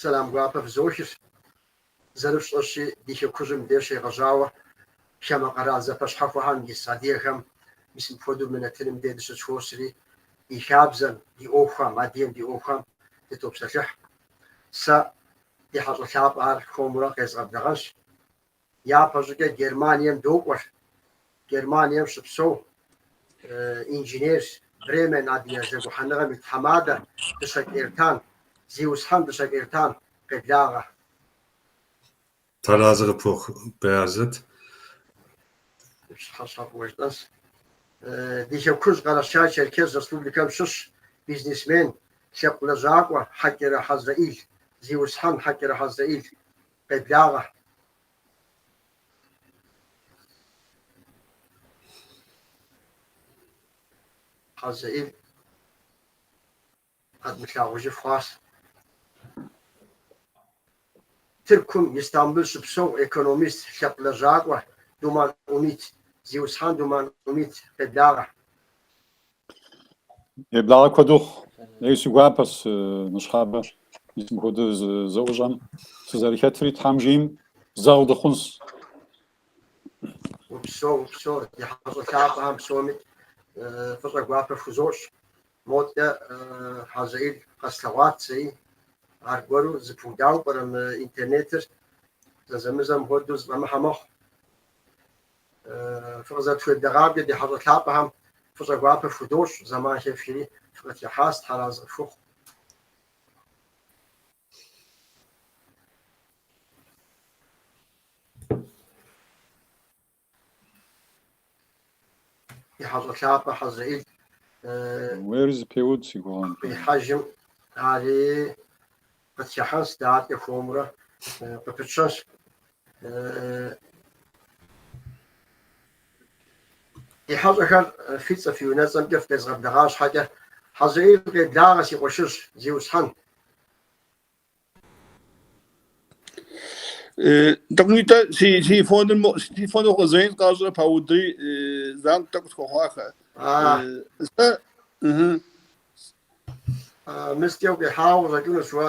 Сэлам гуапэ фызохыр. Зэрыфщӏэщи, ди хэкужьым деж щегъэжьауэ хамэ къэрал зэпэщхьэхуэхэм ис адыгэхэм мис мыпхуэдэу мы нэтыным де дыщызэхуосри, ди хабзэм, ди ӏуэхухэм, адыгэм ди ӏуэхухэм дытопсэлъыхь. Сэ ди хьэщӏэ лъапӏэхэр хуэмурэ къезгъэблэгъэнщ. Япэщӏыкӏэ Германием докӏуэр. Германием щыпсэу инженер, Бремен адыгэ зэгухьэныгъэм и тхьэмадэ Дыщэкӏ Эртан, зиусхьэн Дыщэкӏ Эртан, къеблагъэ. Тхьэразэ къыпхухъу, Бэязыт. Пщыхьэщхьэ фӏыуэ жытӏэнщ. Ди хэкужь Къэрэшай-Черкес Республикэм щыщ бизнесмен, лъэпкъ лэжьакӏуэ Хьэкӏырэ Хьэзрэӏил, зиусхьэн Хьэкӏырэ Хьэзрэӏил, къеблагъэ. Хьэзрэӏил къэдмылъагъужыф хъуащ. Тыркум, Истамбыл щыпсэу экономист, лъэпкъ лэжьакӏуэ Думан Умит, зиусхьэн Думан Умит, къеблагъэ. Еблагъэ куэд ухъу. Ей, си гуапэщ ныщхьэбэ мис мыпхуэдэ зэӏущӏэм сызэрыхэтри, Тхьэм жиӏэм зэгъ дыхъунщ. Упсэу, упсэу, ди хьэщӏэ лъапӏэхэм псоми фӏыщӏэ гуапэ фхузощӏ. Моткӏэ Хьэзрэӏил къэслъэгъуат зэи, аргуэру зэпыудауэ пӏэрэ мы интернетыр зэзэмызэм хуэдэу зэфӏэмыхьэ мэхъу. Фыкъызэрытхуеблэгъамкӏэ ди хьэщӏэ лъапӏэхэм фӏыщӏэ гуапэ фхудощӏ, зэман хэфхри фыкъытхыхьащ, Тхьэразэ къыфхухъу. Ди хьэщӏэ лъапӏэ Хьэзрэӏил Уейр зэпеуд си гугъэм. Къихьэжым ари къытхыхьэнщ, дэ адэкӏэ хуэмурэ къыпытщэнщ. Ди хьэщӏэхэр фи цӏэ, фи унэцӏэмкӏэ фыкъезгъэблэгъа щхьэкӏэ, Хьэзрэӏил къеблагъэ, си къуэшыжь, зиусхьэн. Тӏэкӏунитӏэ си телефоныр телефоныр къызэин къащӏрэ паудри зэран тӏэкӏу схуэхъуахэ. Сэ Мыскӏэ укъихьауэ къыщӏэкӏынущ уэ.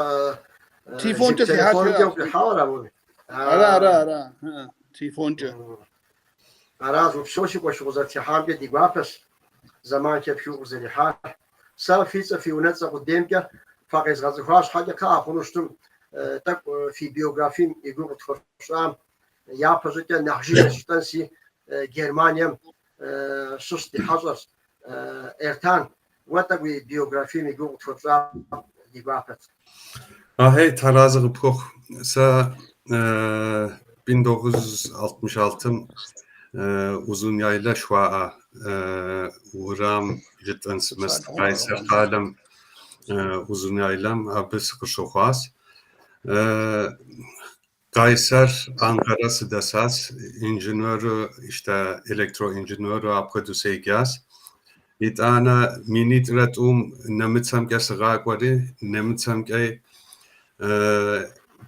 Телефонкӏэ Телефонкӏэ укъихьауэ ара уэ? Ара, ара, ара. Телефонкӏэ. Аращ, упсэу си къуэш укъызэрытхыхьамкӏэ ди гуапэщ, зэман хэпхыу укъызэрихьар. Сэ фи цӏэ, фи унэцӏэ къудеймкӏэ факъезгъэцӏыхуа щхьэкӏэ кхъыӏэ хъуну щытым тӏэкӏу фи биографием и гугъу къытхуэфщӏам, япэщӏыкӏэ нэхъ жыжьэ жытӏэнси, Германием щыщ ди хьэщӏэщ Эртан. Уэ тӏэкӏу уи биографием и гугъу къытхуэпщӏам ди гуапэт. Ахьей, Тхьэразэ къыпхухъу. Сэ 1966-м Узуняйлэ жыхуаӏэ урам жытӏэнс мыс Къайсэр къалэм Узуняйлэм абы сыкъыщыхъуащ. Къайсэр Анкара сыдэсащ, инженеру, ищтэ электроинженеру апхуэдэу седжащ. Итӏанэ 2002-м нэмыцэмкӏэ сыгъакӏуэри, нэмыцэмкӏэ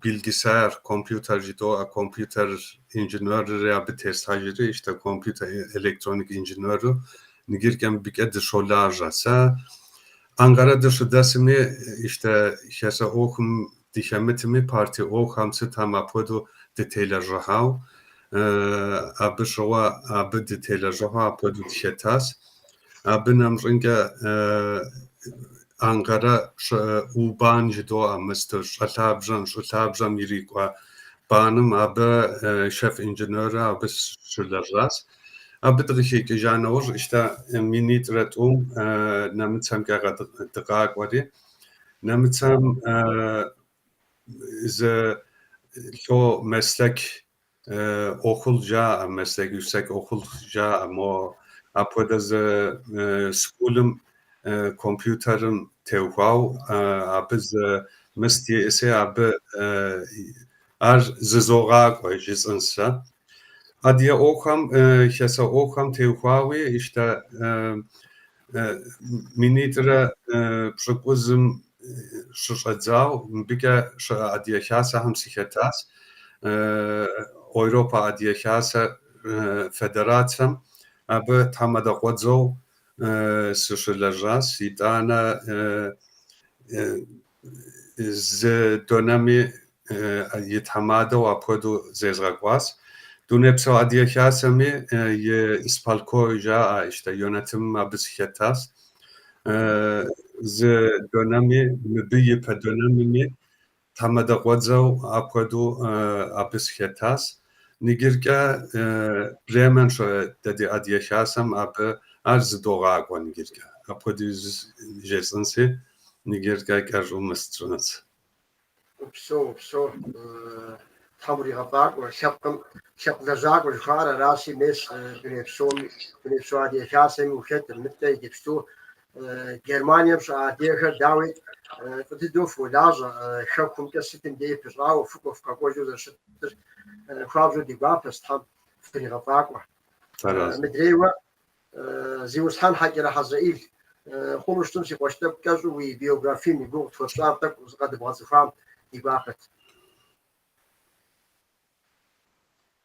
bilgisayar, компьютер жыдоӏэ, компьютер инженерри абы теслъхьэжри, ищтэ компьютер электроник инженеру ныгиркӏэ мыбыкӏэ дыщолажьэ. Сэ Анкара дыщыдэсми, ищтэ хасэ ӏуэхум дыхэмытми, парти ӏуэхухэм сытхэм апхуэдэу дытелэжьыхьау, абы щыгъуэ абы дытелэжьыхьу апхуэдэу дыхэтащ. Абы нэмыщӏынкӏэ Анкара U-Bahn жыдоӏэ, мыстыр щӏэлъабжьэм, щӏылъабжьэм ирикӏуэ Bahn-ым абы шеф инженеру абы щылэжьащ. Абы дыкъыхэкӏыжа нэужь, ищтэ 2002-м нэмыцэмкӏэ дыкъакӏуэри, нэмыцэм зы лӏо meslek okul жаӏэ, meslek yüksek okul жаӏэ, мо апхуэдэ зы школым компьютерым теухуау абы зы мыст иӏэси, абы ар зызогъакӏуэ жысӏэнщ сэ. Адыгэ ӏуэхухэм, хасэ ӏуэхухэм теухуауи ищтэ 2009-м щыщӏэдзау мыбыкӏэ щыӏэ Адыгэ Хасэхэм сыхэтащ. Европэ Адыгэ Хасэ Федерацэм абы тхьэмадэ къуэдзэу сыщылэжьащ. Итӏанэ Зы донэми и тхьэмадэу апхуэдэу зезгъэкӏуащ. Дунейпсо Адыгэ Хасэми и исполко жаӏэ, ищтэ, йонэтымым абы сыхэтащ. Зы донэми, мыбы ипэ донэмми тхьэмадэ къуэдзэу апхуэдэу абы сыхэтащ. Ныджыркӏэ Бремен щыӏэ дэ ди Адыгэ Хасэм абы ар зыдогъакӏуэ ныджыркӏэ. Апхуэдиз жесӏэнси, ныджыркӏэ кӏэщӏу мыс тщӏынц. Упсэу, упсэу, Тхьэм уригъэфӏакӏуэ, лъэпкъым, лъэпкъ лэжьакӏуэ жыхуаӏэр аращи, мес дуней псом, Дунейпсо Адыгэ Хасэми ухэтыр, мыдкӏэ иджыпсту Германием щыӏэ адыгэхэр, дауи, фӏы дыдэу фолажьэ, хэкумкӏэ сытым деи пыщӏауэ, фыкӏуэ фыкъэкӏуэжу зэрыщытыр хуабжьу ди гуапэщ, Тхьэм фригъэфӏакӏуэ. Мыдрейуэ, Зиусхьэн Хьэкӏырэ Хьэзрэӏил, хъуну щытым си къуэш тӏэкӏу кӏэщӏу уи биографием и гугъу тхуэпщӏам тӏэкӏу зыкъэдыбгъэцӏыхуам ди гуапэт.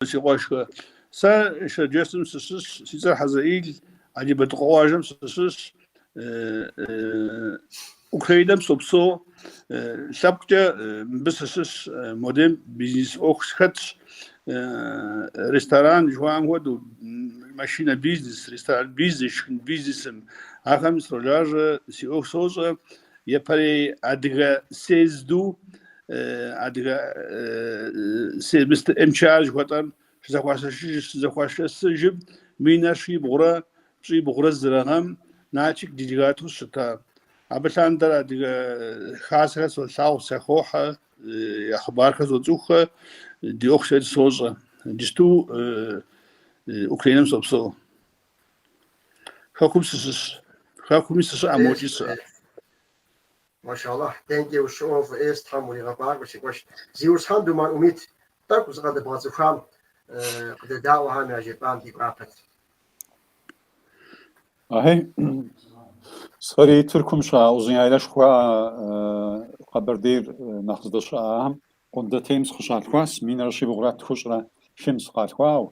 Си къуэшхэ, сэ Шэрджэсым сыщыщ, си цӏэр Хьэзрэӏил, Али-Бэрдыкъуэ къуажэм сыщыщ, Украинэм сопсэу, лъэпкъкӏэ мыбы сыщыщ, модейм бизнес ӏуэху схэтщ, ресторан жыхуаӏэм хуэдэу, машинэ бизнес, ресторан бизнес, шхын бизнесым, ахэм сролажьэ, си ӏуэху сощӏэ. Япэрей адыгэ съезду, адыгэ МЧА жыхуэтӏэм щызэхуашэсыжым минрэ щибгъурэ пщӏибгъурэ зырэ гъэм Налшык делегату щыта. Абы лъандэрэ адыгэ хасэхэр солъагъу, сахохьэ, я хъыбархэр соцӏыхухэ, ди ӏуэху зытет сощӏэ. Иджысту Украинэм сопсэу. Хэкум сыщыщ. Хэкуми сыщыӏэ, мокӏи сыщыӏэ. Машаллахь, дэнкӏи ущыӏэу фӏы ӏейщ, Тхьэм уригъэфӏакӏуэ, си къуэш. Зиусхьэн Думэн Умит, тӏэкӏу зыкъэдыбгъэцӏыхуам, къыдэдаӏуэхэм яжепӏам ди гуапэт. Ахьей, сэри Тыркум щыӏэ Узуняйлэшхуэ Къэбэрдейр нэхъ здэщыӏахэм Къундэтейм сыкъыщалъхуащ, минрэ щибгъурэ тхущӏрэ хым сыкъалъхуауэ.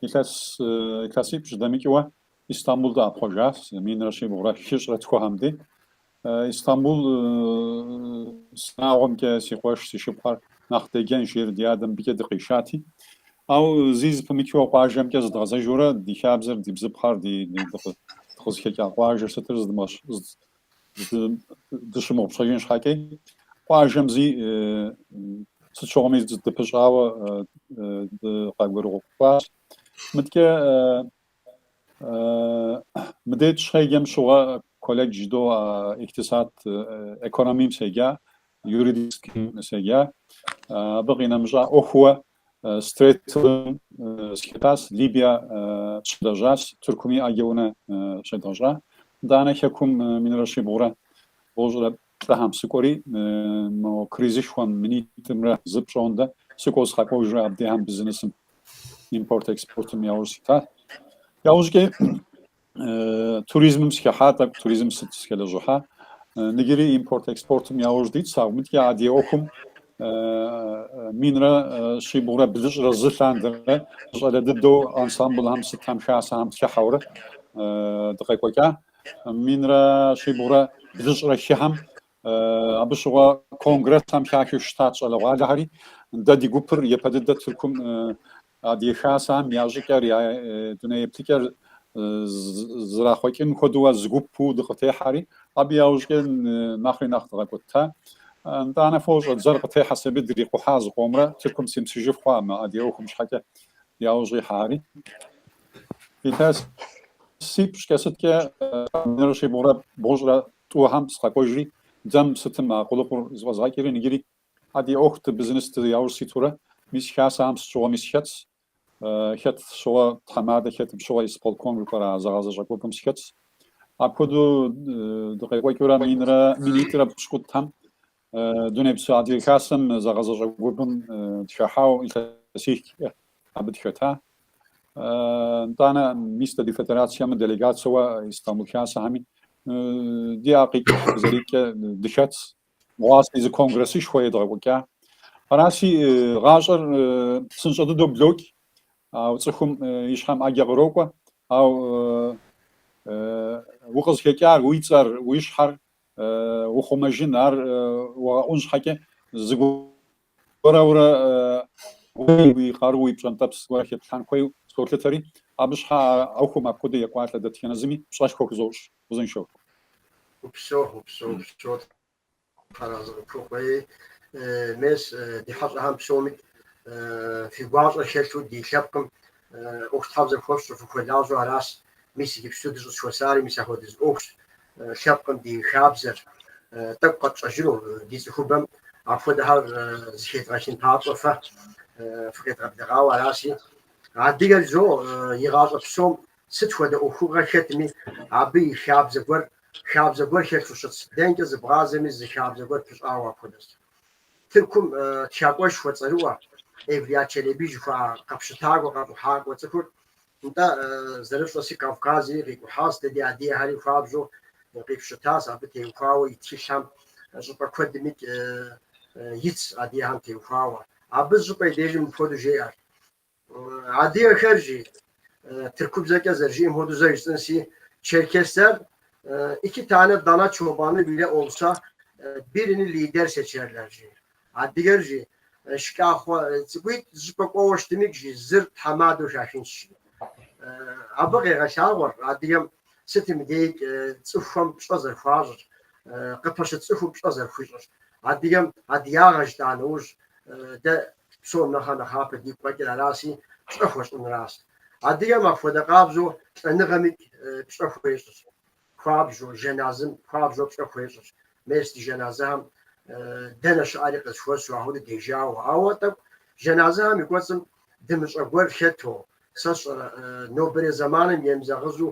Илъэс илъэсипщӏ дэмыкӏыуэ Истамбул дыӏэпхъуэжащ, минрэ щибгъурэ хыщӏрэ тхухэм дей. Истамбул си унагъуэмкӏэ си къуэш, си шыпхъухэр нэхъ деджэн жери ди адэм мыбыкӏэ дыкъишати. Ауэ зи зыпымычуэ къуажэмкӏэ зыдгъэзэжурэ ди хабзэр, ди бзыпхъэр, ди дыкъызыхэкӏа къуажэр сытыр дыщымыгъупщэжын щхьэкӏи, къуажэм зи сыт щыгъуэми дыпыщӏауэ дыкъэгъуэгурыкӏуащ. Мыдкӏэ мыдей щеджэм щыгъуэ колледж жыдоӏэ икътисад экономием седжа, юридическим седжа. Абы къинэмыщӏа ӏуэхууэ строителым сыхэтащ, Либия щылэжьащ, Тыркуми ӏэджэ унэ щедгъэщӏа. Итӏанэ хэкум минрэ щибгъурэ бгъущӏрэ плӏыхэм сыкӏуэри, мо кризышхуэм минитӏымрэ зы пщӏондэ сыкӏуэу сыкъэкӏуэжрэ абдейхэм бизнесым, импорт-экспортым яужь ситащ. Яужькӏэ туризмым сыхыхьа, тӏэкӏу туризм сыт сыхэлэжьыхьа. Ныджыри импорт-экспортым яужь дитщ, ауэ мыдкӏэ адыгэ ӏуэхум минрэ щибгъурэ блыщӏрэ зы лъандэрэ щӏалэ дыдэу ансамблхэм сытхэм хасэхэм сыхыхьэурэ дыкъекӏуэкӏа. Минрэ щибгъурэ блыщӏрэ хыхэм абы щыгъуэ конгрессхэм хахыу щытат щӏалэгъуалэхэри. Дэ ди гупыр япэ дыдэ Тыркум Адыгэ хасэхэм я щӏыкӏэр, я дуней еплъыкӏэр зэрахъуэкӏын хуэдэу зы гупу дыкъытехьэри, абы яужькӏэ нэхъри нэхъ дгъэкӏуэта. Нтӏанэ фощӏэ, дзэр къытехьэс аби дрикъухьа зыкъомрэ, Тыркум симысыжыф хъуа мы адыгэ ӏуэхум щхьэкӏэ яужь къихьари. Илъэсипщӏкӏэ сыткӏэ минрэ щибгъурэ бгъущӏрэ тӏухэм сыкъэкӏуэжри, дзэм сытым а къулыкъур зэфӏэзгъэкӏри, ныджыри Адыгэ ӏуэху бизнес яужь ситурэ, мис хасэхэм сыт щыгъуэми сыхэтщ. Хэт щыгъуэ тхьэмадэ, хэтым щыгъуэ исполком жыхуаӏэр а зыгъэзащӏэ гупым сыхэтщ. Апхуэдэу дыкъекӏуэкӏыурэ минрэ минитӏрэ пщыкӏутӏхэм Дунейпсо Адыгэ Хасэм зыгъэзащӏэ гупым дыхыхьауэ илъэсихкӏэ абы дыхэта. Нтӏанэ мис дэ ди федерацэми делегацэуэ Истамбул хасэхэми ди ӏэ къикӏ къызэрикӏкӏэ дыхэтщ. Дыгъуасэ зы конгрессышхуэ едгъэкӏуэкӏа. Аращи, гъащӏэр псынщӏэ дыдэу блокӏ, ауэ цӏыхум и щхьэм ӏэджэ кърокӏуэ, ауэ укъызыхэкӏар, уи цӏэр, уи щхьэр, ухъумэжын, ар угъэӏун щхьэкӏэ зыгуэрэурэ уи къару, уи пщӏэнтӏэпс зыгуэрэ хеплъхьэн хуейуэ солъытэри, абы щхьэ а ӏуэхум апхуэдэ екӏуалӏэ дэтхэнэ зыми пщӏэшхуэ хузощӏ, узыншэу. Упсэу, упсэу, упсэу, Тхьэразэ къыпхухъуи. Мес, ди хьэщӏэхэм псоми фи гуащӏэр хэлъу ди лъэпкъым ӏуэхутхьэбзэ хуэфщӏу, фыхуэлажьэу аращ. Мис иджыпсту дыщӏызэхуэсари мис апхуэдиз ӏуэхущ. Лъэпкъым ди хабзэр тӏэкӏу къэтщӏэжыну, ди цӏыхубэм апхуэдэхэр зыхедгъэхын папщӏэ фэ фыкъедгъэблэгъауэ аращи, адыгэр жо и гъащӏэ псом сыт хуэдэ ӏуэхугъэ хэтми, абы и хабзэ гуэр, хабзэ гуэр хэлъу щытщ. Дэнкӏэ зыбгъазэми зы хабзэ гуэр пыщӏауэ апхуэдэщ. Тыркум тхакӏуэшхуэ цӏэрыӏуэ Эвлия Челеби жыхуаӏэ къэпщытакӏуэ, къэкӏухьакӏуэ цӏыхур, нтӏэ, зэрыфщӏэщи, Кавказри къикӏухьащ, дэ ди адыгэхэри хуабжьу къипщытащ, абы теухуауэ и тхылъхэм щӏыпӏэ куэдымикӏ итщ адыгэхэм теухуауэ. Абы зыщӏыпӏэ и дежым мыпхуэдэу жеӏэр. Адыгэхэр жи, тыркубзэкӏэ зэрыжиӏэм хуэдэу зэ жысӏэнси, Çerkesler iki tane dana çobanı bile olsa birini lider seçerler жи. Адыгэр жи, шкӏахъуэ цӏыкӏуитӏ зыщӏыпӏэ кӏуэуэ щытымикӏ жи, зыр тхьэмадэу хахынщ жи. Абы къегъэлъагъуэр адыгэм сытым и дейкӏ цӏыхухэм пщӏэ зэрыхуащӏыр, къыпэщыт цӏыхум пщӏэ зэрыхуищӏыр. Адыгэм адыгагъэ жытӏа нэужь, дэ псом нэхъэ нэхъапэ дигу къэкӏыр араси, пщӏэ хуэщӏынращ. Адыгэм апхуэдэ къабзэу лӏэныгъэмикӏ пщӏэ хуещӏыр. Хуабжьу, жэназым хуабжьу пщӏэ хуещӏыр. Мес ди жэназыхэм дэнэ щыӏэри къызэхуэсу, ахуэдэу дежауэ. Ауэ тӏэкӏу жэназыхэм и кӏуэцӏым дымыщӏэ гуэр хэту, сэ сщӏэрэ, нобэрей зэманым емызэгъыжу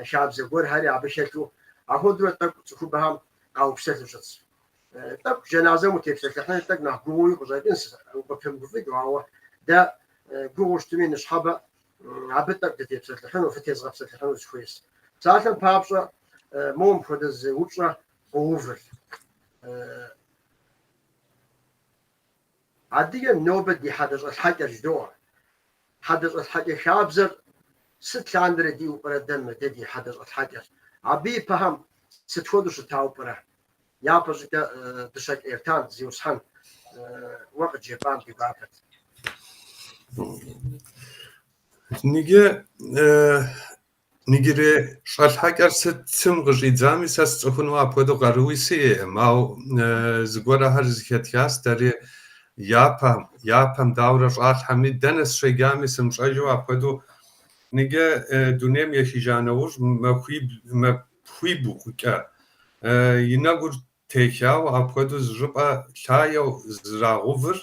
хабзэ гуэрхэри абы хэлъу, ахуэдэурэ тӏэкӏу цӏыхубэхэм къаупсэлъу щытщ. Тӏэкӏу жэназэм утепсэлъыхьыныр тӏэкӏу нэхъ гугъууи къыщӏэкӏынщ, укъыпымыгуфӏыкӏыу, ауэ дэ гугъуу щытми ныщхьэбэ абы тӏэкӏу дытепсэлъыхьыну, фытезгъэпсэлъыхьыну сыхуейщ. Псалъэм папщӏэ, моуэ мыпхуэдэ зы упщӏэ къоувыр. Адыгэм нобэ ди хьэдэщӏэлъхьэкӏэр жыдоӏэ. Хьэдэщӏэлъхьэкӏэ хабзэр сыт лъандэрэ диӏэу пӏэрэ дэ мы дэ ди хьэдэщӏэлъхьэкӏэр? Абы ипэхэм сыт хуэдэу щытауэ пӏэрэ? Япэщӏыкӏэ Дыщэкӏ Эртан, зиусхьэн, уэ къыджепӏам ди гуапэт. Ныджы ныджырей щӏэлъхьэкӏэр сытым къыщӏидзами сэ сцӏыхуну апхуэдэу къаруи сиӏэкъым, ауэ зыгуэрхэр зыхэтхащ дэри япэм, япэм дауэрэ щӏалъхьэми, дэнэ сыщеджами сымыщӏэжу апхуэдэу ныджы дунейм ехыжа нэужь махуибгъукӏэ и нэгур техауэ апхуэдэу зы щӏыпӏэ лъаеу зэрагъэувыр,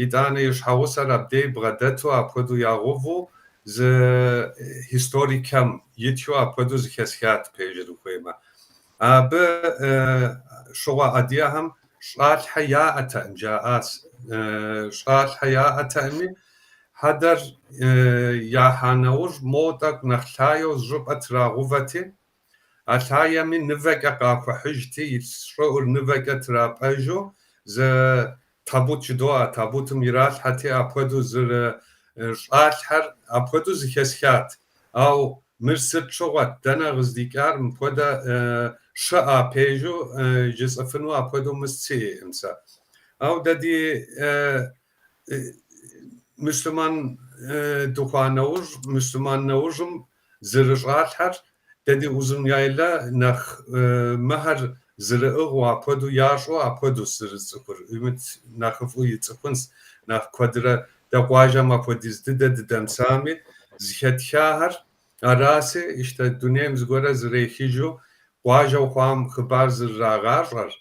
итӏанэ и щхьэгъусэр абдей бгъэдэту апхуэдэу ягъэуву зы историкэм итхыу апхуэдэу зыхэсхат, пэжыр ухуеймэ. Абы щыгъуэ адыгэхэм щӏалъхьэ яӏэтэкъым, жаӏащ. Щӏалъхьэ яӏэтэкъыми, хьэдэр яхьа нэужь мо тӏэкӏу нэхъ лъаеу зы щӏыпӏэ трагъэувэти, А лъаеми нывэкӏэ къахуэхьыжти, и щӏыӏур нывэкӏэ трапӏэжу, зы табут жыдоӏэ, табутым иралъхьэти, апхуэдэу зэрыщӏалъхьэр апхуэдэу зыхэсхат. Ауэ мыр сыт щыгъуэт, дэнэ къыздикӏар, мыпхуэдэ щыӏа пэжу жысӏэфыну апхуэдэу мыст сиӏэкъым сэ. Ауэ дэ ди муслъымэн дыхъуа нэужь, муслъымэн нэужьым зэрыщӏалъхьэр дэ ди Узун-Яйла нэхъ мыхэр зэрыӏыгъыу апхуэдэу ящӏу апхуэдэу зэрысцӏыхур. Ümit нэхъыфӏу ицӏыхунщ, нэхъ куэдрэ дэ къуажэм апхуэдиз дыдэ дыдэмысами, зыхэтхахэр араси, ищтэ дунейм зыгуэрэ зэрехыжу къуажэу хъуам хъыбар зэрырагъащӏэр,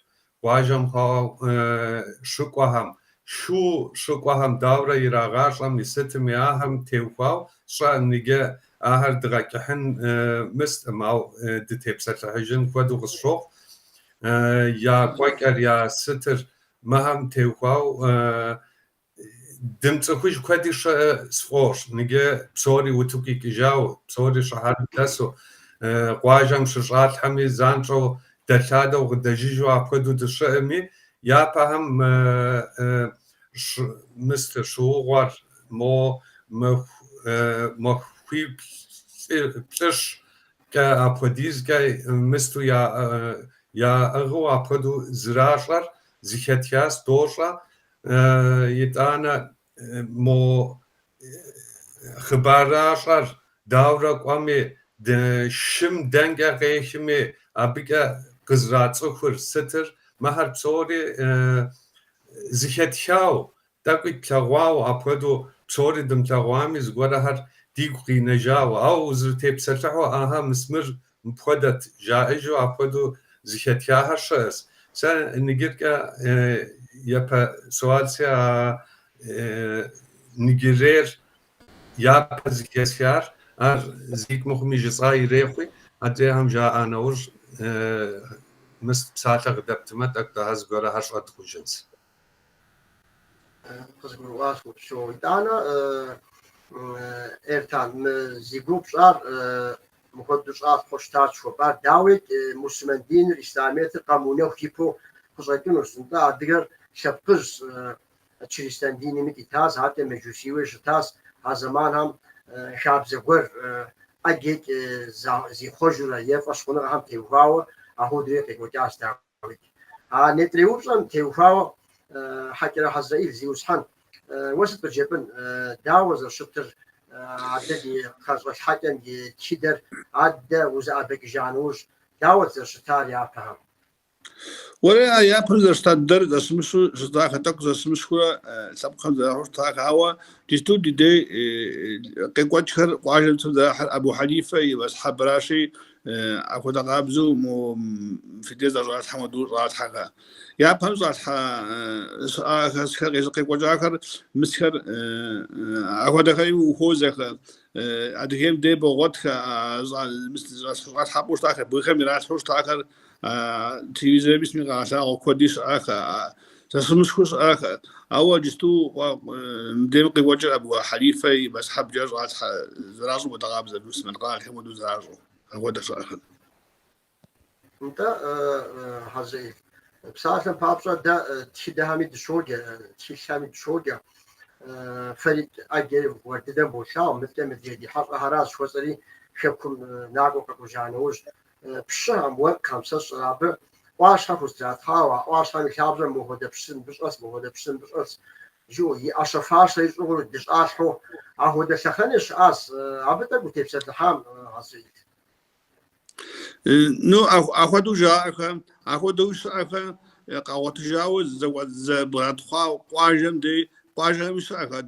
Къуажэм хъуауэ щыкӏуэхэм, шу щыкӏуэхэм дауэрэ ирагъащӏэми, сытми ахэм теухуауэ сщӏэкъым ныджы ахэр дыгъэкӏыхьын мысткъым, ауэ дытепсэлъыхьыжын хуэдэу къысщохъу. Я кӏуэкӏэр, я сытыр мыхэм теухуауэ дымцӏыхуж куэди щыӏэ сфӏощӏ. Ныджы псори утыку икӏыжауэ, псори щыхьэрым дэсу, къуажэм щыщӏалъхьэми занщӏэу дэлъадэу къыдэжыжу апхуэдэу дыщыӏэми, япэхэм мыстыр щыугъуэр мо махуиплӏыщкӏэ апхуэдизкӏэ мысту яӏыгъыу апхуэдэу зращӏэр зыхэтхащ, дощӏэ. Итӏанэ мо хъыбаращӏэр даурэ кӏуэми, шым дэнкӏэ къехми, абыкӏэ къызэрацӏыхур сытыр, мыхэр псори зыхэтхау, тӏэкӏуи тлъэгъуауэ, апхуэдэу псори дымылъэгъуами, зыгуэрэхэр дигу къинэжауэ, ауэ узэрытепсэлъыхьу, аха, мис мыр мыпхуэдэт жаӏэжу апхуэдэу зыхэтхахэр щыӏэщ. Сэ ныджыркӏэ япэ суал си а ныджырейр япэ зыхэсхар, ар зикӏ мыхъуми жысӏа ирехъуи, адрейхэм жаӏа нэужь, мис псалъэ къыдэптымэ, тӏэкӏу дахэ зыгуэрэхэр щӏэдгъужынщ. Къызгурыӏуащ, упсэу. Итӏанэ, Эртан, мы зи гугъу пщӏар мыхуэдэу щӏалъхьэу щытащ жыхуэпӏар, дауикӏ, мусульмэн диныр, ислъамиетыр къэмыунэху ипэу къыщӏэкӏынущ. Нтӏэ, адыгэр лъэпкъыжь чыристан динми итащ, адэкӏэ мэджусийуи щытащ. А зэманхэм хабзэ гуэр ӏэджэкӏ зихъуэжурэ е фӏэщхъуныгъэхэм теухуауэ ахуэдэуи къекӏуэкӏащ, дауикӏ. А нетӏрей упщӏэм теухуауэ Хьэкӏырэ Хьэзрэӏил, зиусхьэн, уэ сыт къыджепӏын, дауэ зэрыщытыр адэ ди кхъэщӏэлъхьэкӏэм и тхыдэр адэ узэӏэбэкӏыжа нэужь, дауэт зэрыщытар япэхэм? Уэрэ а япэм зэрыщыта дыдэр зэщымыщу щытахэ, тӏэкӏу зэщымыщхурэ лъэпкъхэм зэрахьу щытахэ, ауэ иджысту ди дей къекӏуэкӏхэр къуажэм цӏыхум зэрахьэр Абу Хьэнифэ и мэсхьэбращи, апхуэдэ къабзэу мо фи дей зэрыщӏалъхьэм хуэдэу щӏалъхьэхэ. Япэм щӏалъхьа щыӏахэсхэр къекӏуэкӏахэр, мысхэр апхуэдэхэри ухуозэхэ. Адыгейм дей богъуэтхэ, щӏалъхьэпӏэу щытахэр, бгыхэм иралъхьэу щытахэр телевизорми сытми къагъэлъагъуэ куэди щыӏахэ, зэщымыщху щыӏахэ. Ауэ иджысту мыдейм къекӏуэкӏыр Абу Хьэнифэ и мэсхьэбкӏэ щӏалъхьэ зэращӏым хуэдэ къабзэ, муслъымэн къэралхэм хуэдэу зэращӏу, апхуэдэ щыӏэхэр. Нтӏэ, Хьэзрэӏил, псалъэм папщӏэ дэ тхыдэхэми дыщоджэ, тхылъхэми дыщоджэ. Фэри ӏэджэ уэр дыдэм болъагъу, мыдкӏэ мыдрей ди хьэщӏэхэращ жыхуэсӏэри хэкум накӏуэ къэкӏуэжа нэужь. Пщыхэм, уэркъхэм, сэ сщӏэрэ абы ӏуащхьэ хузэтратхъауэ, а ӏуащхьэм и лъабжьэм мохуэдэ пщы мыбы щӏэс, мохуэдэ пщы мыбы щӏэс жиӏэу, и ӏэщэ-фащэ щӏыгъуу дыщӏалъхьэу ахуэдэ лъэхъэнэ щыӏащ. Абы тӏэкӏу утепсэлъыхьам, Хьэзрэӏил. Ну, ахуэдэу жаӏэхэ, ахуэдэу щыӏэхэ къагъуэтыжауэ зэбгратхъуа къуажэм дей къуажэхэми щыӏэхэ.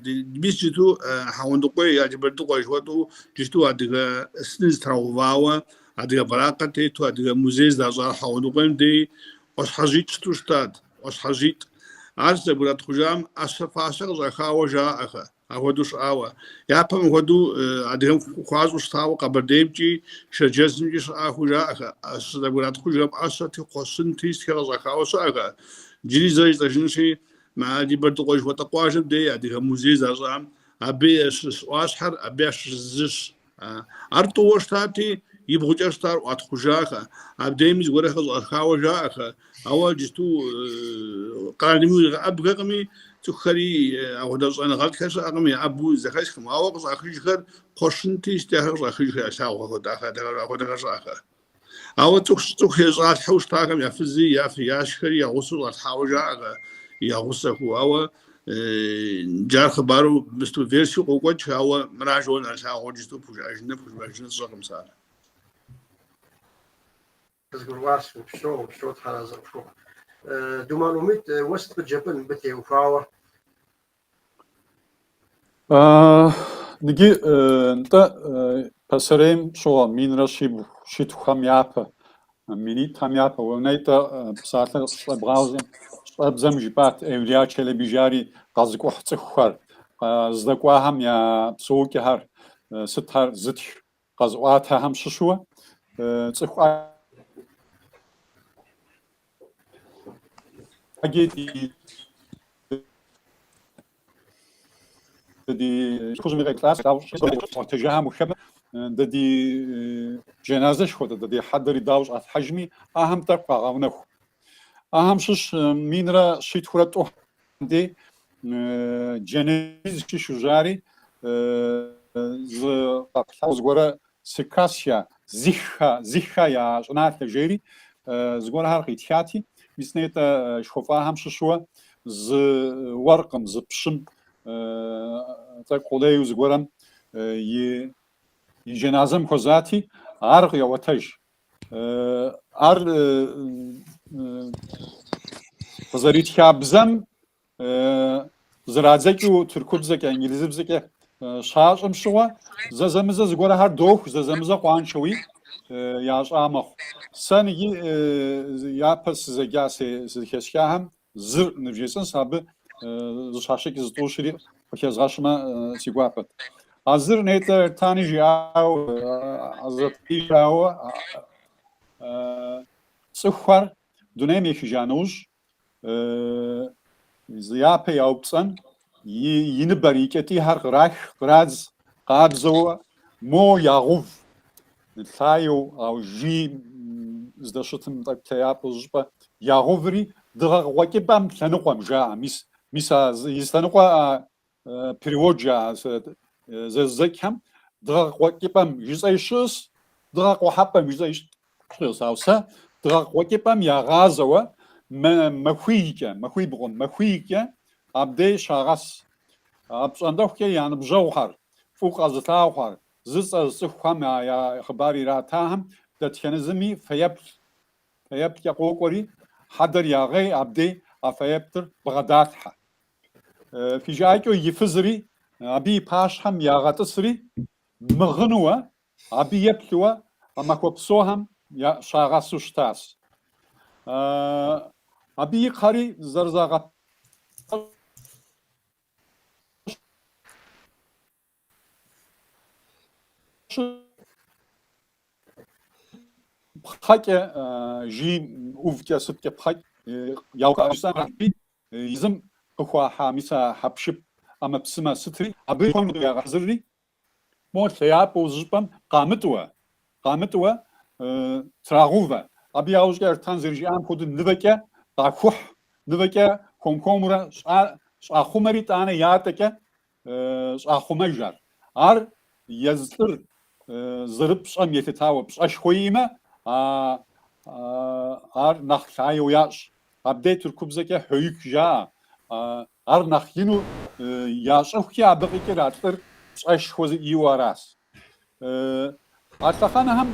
Мис иджыту Хьэгъундыкъуей, Али-Бэрдыкъуэ жыхуэтӏэу иджыту адыгэ сын зытраувауэ, адыгэ бэракъыр тету, адыгэ музей здащӏар Хьэгъундыкъуейм дей ӏуащхьэжьитӏ щыту щытат, ӏуащхьэжьитӏ. Ар зэбгратхъужам ӏэщэ-фащэ къыщӏахауэ жаӏэхэ. Апхуэдэу щыӏауэ. Япэм апхуэдэу адыгэм хуащӏу щытауэ Къэбэрдеймкӏи Шэрджэсымкӏи щыӏахэу жаӏэхэ. Щызэбгратхъужхэм ӏэщэти, кхъуэщынти, сытхэр къыщӏахауэ щыӏэхэ. Иджыри зэ жысӏэжынщи, мы Али-Бэрдыкъуэ жыхуэтӏэ къуажэм дей адыгэ музей защӏам, абы ящыщ ӏуащхьэр, абы ящыщ зыщ. Ар тӏууэ щытати, ибгъукӏэ щытар ӏуатхъужахэ. Абдейми зыгуэрхэр къыщӏахауэ жаӏэхэ. Ауэ иджысту къэралми уигъэӏэбхэкъыми, цӏыхухэри апхуэдэ щӏэныгъэлӏхэр щыӏэкъым, яӏэбу зэхэсхкъым. Ауэ къыщӏахыжхэр кхъуэщынти, сытхэр къыщӏахыжхэр ялъагъу апхуэдэхэр щыӏэхэ. Ауэ цӏыху щӏалъхьэу щытахэм я фызи, яшхэри я гъусэу щӏалъхьауэ жаӏэхэ, я гъусэхэу. Ауэ иджы ар хъыбару мысту версиеу къокӏуэкӏ, ауэ мыра жыуэ нэрылъагъуу иджысту пхужыӏэжыныр, пхужымыӏэжыныр сщӏэкъым сэ ар. Къызгурыӏуащ, упсэу, упсэу, Тхьэр арэзы къыпхухъу. Думэн Умид, уэ сыт къыджепӏэн мыбы теухуауэ? Ныги, нтӏэ, пасэрейм щыгъуэ минрэ щибгъу щитхухэм япэ, минитӏхэм япэ, уэ-нтӏэ псалъэр щӏэбгъазэм, щӏэбдзэм жыпӏат Эвлия Челеби жари къэзыкӏухь цӏыхухэр, здэкӏуахэм я псэукӏэхэр, сытхэр зытх къэзыӏуатэхэм щыщуэ цӏыху ӏэджи ди хэкужьми къекӏуэлӏащ, ӏуэтэжахэм ухэмэ, дэ ди джэназэшхуэ, дэ ди хьэдэри дауэ щӏалъхьэжми, ахэм тӏэкӏу къагъэунэху. Ахэм щыщ минрэ щитхурэ тӏу дей Джэнез щыщу жари зы къэплъагъу зыгуэрэ Циркасия, Зихха, Зихха я щӏыналъэ жери. зыгуэрхэр къитхати, мис нетӏэ жыхуэфӏахэм щыщуэ зы уэркъым, зы пщым тӏэкӏу къулейу зыгуэрэм и и джэназэм хуэзати, ар къеӏуэтэж. Ар къызэритха бзэм зэрадзэкӏыу тыркубзэкӏэ, инглызыбзэкӏэ щащӏым щыгъуэ, зэзэмызэ зыгуэрхэр доху, зэзэмызэ къуаншэуи ящӏа мэхъу. Сэ ныги япэ сызэджа сызэхэсхахэм зыр нывжесӏэнщ, абы зыщхьэщыкӏ зытӏущри къыхэзгъэщмэ си гуапэт. А зыр нетӏэ Эртани жиӏауэ, Азрэтбий жиӏауэ, цӏыхухэр дунейм ехыжа нэужь, зы япэ яупцӏэн, и ныбэр, и кӏэтӏийхэр кърах, кърадз, къабзэу мо ягъув, лъаеу, ауэ жьы здэщытым тӏэкӏу лъеяпӏэу зыщӏыпӏэ ягъуври, дыгъэ къыкъуэкӏыпӏэм лъэныкъуэм жаӏэ, мис, мис а и зы лъэныкъуэ а перевод жаӏэ зэзыдзэкӏхэм, дыгъэ къыкъуэкӏыпӏэм жысӏэи щыӏэщ, дыгъэ къухьэпӏэм жысӏэи щыӏэщ. Ауэ сэ дыгъэ къыкъуэкӏыпӏэм ягъазэуэ махуийкӏэ, махуибгъум, махуийкӏэ абдей щагъэс. Апщӏондэхукӏэ я ныбжьэгъухэр, фӏыуэ къэзылъагъухэр, Зы цӏэ зыцӏыхухэм я хъыбар иратахэм дэтхэнэ зыми фэеплъ, фэеплъкӏэ къокӏуэри, хьэдэр ягъей, абдей а фэеплъыр бгъэдалъхьэ. Фи жыӏэкӏэу и фызри абы и пащхьэм ягъэтӏысри, мыгъынуэ, абы еплъуэ а махуэ псохэм щагъэсу щытащ. Абы и кхъэри зэрызагъэпэщ. Пхъэкӏэ жьы ӏувкӏэ сыткӏэ пхъэкӏэ яукъэбзри, езым къыхуахьа мис а хьэпшып ӏэмэпсымэ сытри абы хуэмыдэу ягъэхьэзырри, мо лъеяпӏэу зыщӏыпӏэм къамытӏуэ, къамытӏуэ трагъувэ. Абы яужькӏэ Эртан зэрыжиӏам хуэдэу нывэкӏэ къахухь, нывэкӏэ хуэм-хуэмурэ щӏахъумэри тӏанэ ятӏэкӏэ щӏахъумэж ар. Ар езы лӏыр зэрыпщӏэм елъытауэ пщӏэшхуэ иӏэмэ, ар нэхъ лъаеу ящӏ. Абдей тыркубзэкӏэ хьуйк жаӏэ. Ар нэхъ ину ящӏыхукӏэ абы къикӏыр а лӏыр пщӏэшхуэ иӏэу аращ. А лъэхъэнэхэм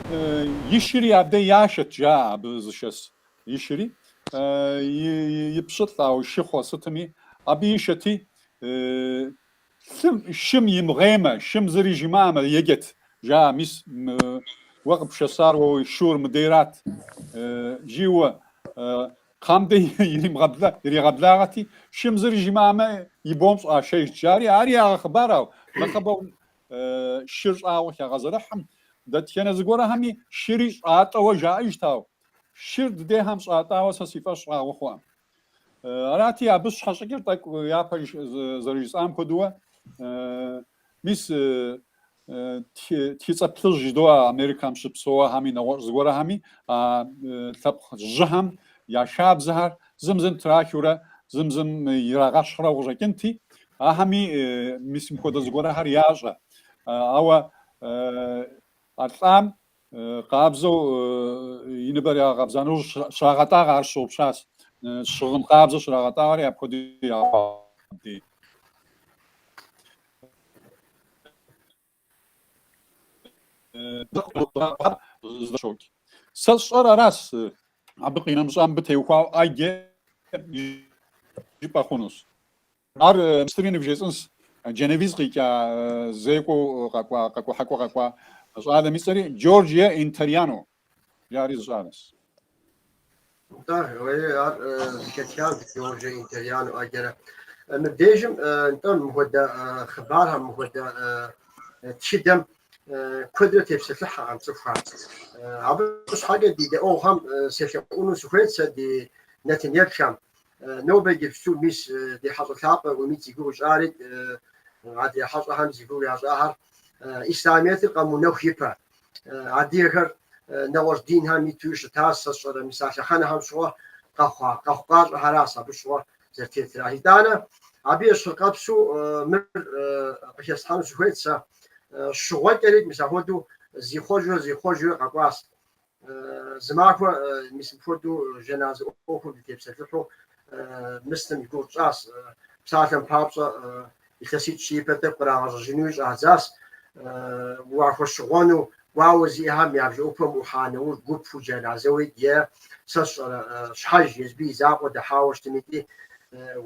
и шыри абдей яшэт жаӏэ абы зышэс и шыри. И пщылӏ, ауэ шыхъуэ сытми, абы ишэти, Лъым, шым имыгъеймэ, шым зыри жимыӏэмэ, еджэт, жаӏэ, мис уэ къыпшэсар уэ уи шур мыдейрат, жиуэ, кхъэм дей иригъэблагъэти, шым зыри жимыӏэмэ, и бом щӏашэжт, жари, ари ягъэхъыбар, ауэ нэхъыбэу шыр щӏагъуэ хагъэзэрыхьым, дэтхэнэ зыгуэрхэми шыри щӏатӏэуэ жаӏэжт, ауэ шыр дыдейхэм щӏатӏауэ сэ си фӏэщ щӏагъуэ хъуӏэм. Арати, абы щхьэщӏыкӏыр тӏэкӏу япэ зэрыжысӏам хуэдэуэ, мис тхыцӏэ плъыжь жыдоӏэ Америкэм щыпсэухэми, нэгъуэщӏ зыгуэрхэми, а лъэпкъ жьыхэм я хабзэхэр зым зым трахыурэ, зым зым ирагъэщхьурэ къыщӏэкӏынти, ахэми мис мыпхуэдэ зыгуэрхэр ящӏэ. Ауэ а лӏам Къабзэу и ныбэр ягъэкъэбза нэужь щрагъэтӏагъэ ар сщыгъупщащ. Щыгъын къабзэ щрагъэтӏагъэри апхуэдэу ягъэбдей. Щокӏ. Сэ сщӏэр аращ, абы къинэмыщӏа мыбы теухуауэ ӏэджэ жыпӏэ хъунущ. Ар мыстыри нывжесӏэнщ, Дженовиз къикӏа зекӏуэу къэкӏуа, къэкӏухьэкӏуэ къэкӏуа щӏалэм и цӏэри Джорджие Интериано жари зы щӏалэщ. Нтӏэ, уэри ар зэхэтхам Джорджие Интериано ӏэджэрэ. Мыбдежым, нтӏэ, мыхуэдэ хъыбархэм, мыхуэдэ тхыдэм куэдрэ тепсэлъыхьэкъым цӏыхухэр. Абы щхьэкӏэ ди дэӏуэгъухэм селъэӏуну сыхуейт сэ ди нэтынеплъхэм. Нобэ иджыпсту мис ди хьэщӏэ лъапӏэ Умит зи гугъу ищӏари, адрей хьэщӏэхэм зи гугъу ящӏахэр ислъамиетыр къэмыунэху ипэ. Адыгэхэр нэгъуэщӏ динхэм итуи щытащ, сэ сщӏэрэ, мис а лъэхъэнэхэм щыгъуэ къэхъуа къэхъукъащӏэхэращ абы щыгъуэ зэрытетыр. Итӏанэ абы ещхьыркъэпсу мыр къыхэслъхьэну сыхуейт сэ. Щыгъуэкӏэри мис апхуэдэу зихъуэжурэ зихъуэжурэ къэкӏуащ. Зы махуэ мис мыпхуэдэу жэназы ӏуэхум дытепсэлъыхьу мыстым и гугъу тщӏащ. Псалъэм папщӏэ, илъэситӏ-щы ипэ тӏэкӏу кърагъэщӏэжынуи щӏадзащ. Уахуэщыгъуэну гуауэ зиӏэхэм я бжэӏупэм ӏухьа нэужь гупу джэназэуи е сэ сщӏэрэ щхьэж езбы и закъуэ дыхьауэ щытым икӏи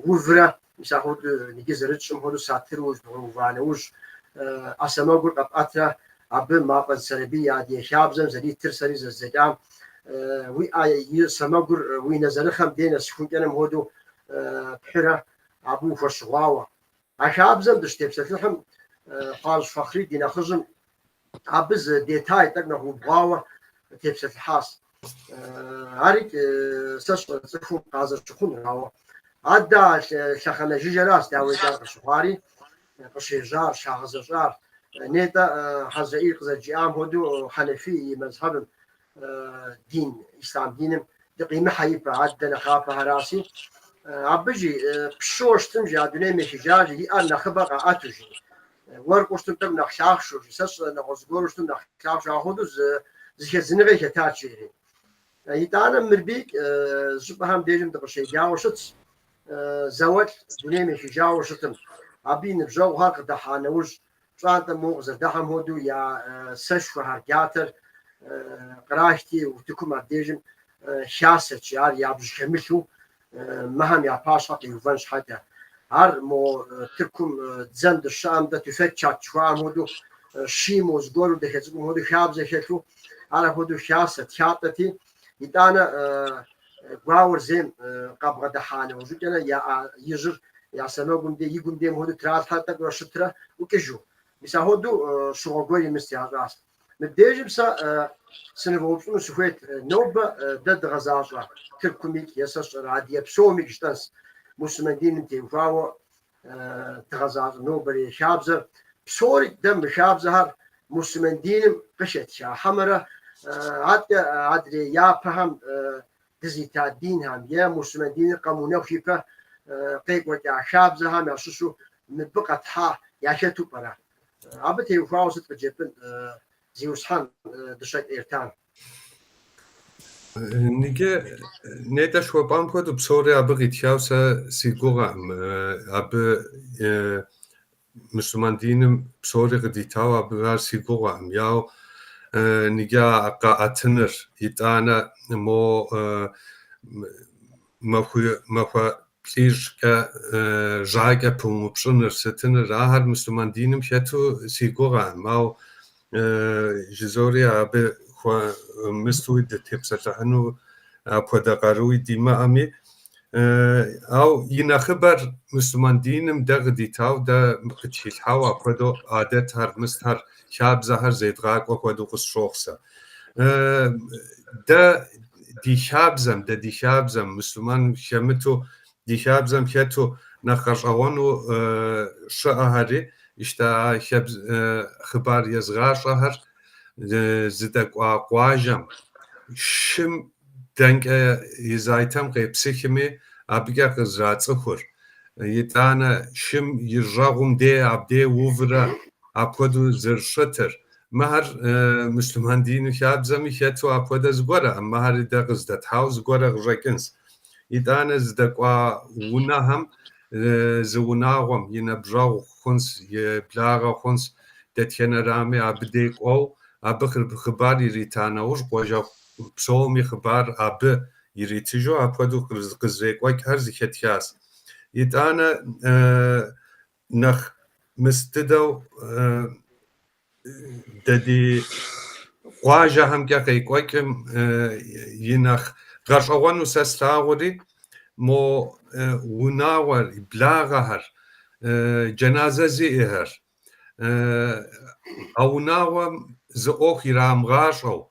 уврэ мис ахуэдэу иджы зэрытщӏым хуэдэу сатыру узбгъурыува нэужь ӏэ сэмэгур къэпӏэтрэ абы Мафӏэдз Сэрэбий и адыгэ хабзэм зэритыр сэри зэздзэкӏам уи ӏэ сэмэгур уи нэзэрыхъэм дей нэсыхункӏэным хуэдэу пхьырэ абы ухуэщыгъуауэ. А хабзэм дыщытепсэлъыхьым Хъуажь Фахъри ди нэхъыжьым абы зы детай тӏэкӏу нэхъ убгъуауэ тепсэлъыхьащ. Арикӏ сэ сщӏэ цӏыхум къазэрыщыхъунур, ауэ адэ а лъэхъэнэ жыжьэращ дауикӏ ар къыщыхъуари, къыщежьар, щагъэзэщӏар. Нетӏэ Хьэзрэӏил къызэрыджиӏам хуэдэу Хьэнэфий и мэзхьэбым дин, ислъам диным дыкъимыхьэ ипэ, адэ нэхъапэхэращи, абы жи пщыуэ щытым жи а дунейм ехыжа жи и ӏэр нэхъыбэ къаӏэту жи. Уэркъыу щытым тӏэкӏу нэхъ лъахъшэу жи, сэ сщӏэ нэгъуэщӏ зыгуэру щытым нэхъ лъахъшэу, ахуэдэу зы зыхэдзыныгъи хэтат жери. Итӏанэ мырбикӏ щӏыпӏэхэм дежым дыкъыщеджауэ щытщ, зауэлӏ дунейм ехыжауэ щытым, абы и ныбжьэгъухэр къыдыхьа нэужь, пщӏантӏэм моуэ къызэрыдыхьэм хуэдэу я сэшхуэхэр, джатэр кърахти, утыкум абдежым хасэт жи, ар ябжь хэмылъу мыхэм я пащхьэ къиувэн щхьэкӏэ. Ар мо Тыркум дзэм дыщыӏэм дэ тюфек чат жыхуаӏэм хуэдэу щимэу зыгуэру дахэ цӏыкӏум хуэдэу хабзэ хэлъу, ар апхуэдэу хасэт, хатӏэти, итӏанэ гуауэр зейм къабгъэдыхьа нэужьыкӏэрэ я ӏэ ижьыр я сэмэгум де, и гум дем хуэдэу тралъхьэ тӏэкӏурэ щытрэ ӏукӏыжу. Мис ахуэдэу щыгъуэ гуэр имыст ящӏащ. Мыбдежым сэ сынывэупщӏыну сыхуейт, нобэ дэ дгъэзащӏэ Тыркумикӏ е сэ сщӏэрэ адыгэ псомикӏ жытӏэнс мусульман диным теухуауэ дгъэзащӏэ нобэрей хабзэр. Псори дэ мы хабзэхэр мусульман диным къыхэтха хьэмэрэ аткӏэ адрей япэхэм дызита динхэм е мусульман диныр къэмыунэху ипэ къекӏуэкӏа хабзэхэм ящыщу мыбы къэтхьа яхэту пӏэрэ? Абы теухуауэ сыт къыджепӏын, зиусхьэн Дыщэкӏ Эртан? Ныджы нетӏэ жыхуэпӏам хуэдэу псори абы къитхауэ сэ си гугъэкъым. Абы мусульман диным псори къыдитауэ абы ар си гугъэкъым. Яуэ ныджы а къэӏэтыныр, итӏанэ мо махуэ плӏищкӏэ жьакӏэ пыумыпщӏыныр, сытыныр, ахэр мусульман диным хэту си гугъэкъым, ауэ жызори абы хуэмыстуи дытепсэлъыхьыну апхуэдэ къаруи димыӏэми, ауэ и нэхъыбэр мусульман диным дэ къыдитауэ, дэ къытхилъхьауэ апхуэдэу адэтхэр, мыстхэр, хабзэхэр зедгъакӏуэ хуэдэу къысщохъу сэ. Дэ ди хабзэм, дэ ди хабзэм, мусульман хэмыту, ди хабзэм хэту нэхъ гъэщӏэгъуэну щыӏэхэри, ищтэ а хъыбар езыгъащӏэхэр зыдэкӏуа къуажэм шым дэнкӏэ и зайтэм къепсыхми, абыкӏэ къызэрацӏыхур. Итӏанэ шым и жьэгъум дей абдей уврэ апхуэдэу зэрыщытыр. Мыхэр муслъымэн дину хабзэми хэту апхуэдэ зыгуэрэкъым, мыхэри дэ къыздэтхьауэ зыгуэрэ къыщӏэкӏынщ. Итӏанэ зыдэкӏуа унэхэм зы унагъуэм и ныбжьэгъу хъунщ, и благъэ хъунщ, дэтхэнэрами абы дей кӏуэу, абы хъыбар ирита нэужь, къуажэгъу псоми хъыбар абы иритыжу апхуэдэу къызэрекӏуэкӏхэр зэхэтхащ. Итӏанэ нэхъ мыс дыдэу дэ ди къуажэхэмкӏэ къекӏуэкӏым и нэхъ гъэщӏэгъуэну сэ слъагъури, мо унагъуэр, благъэхэр, джэназэ зиӏэхэр, а унагъуэм зы ӏуэху ирамыгъащӏэу,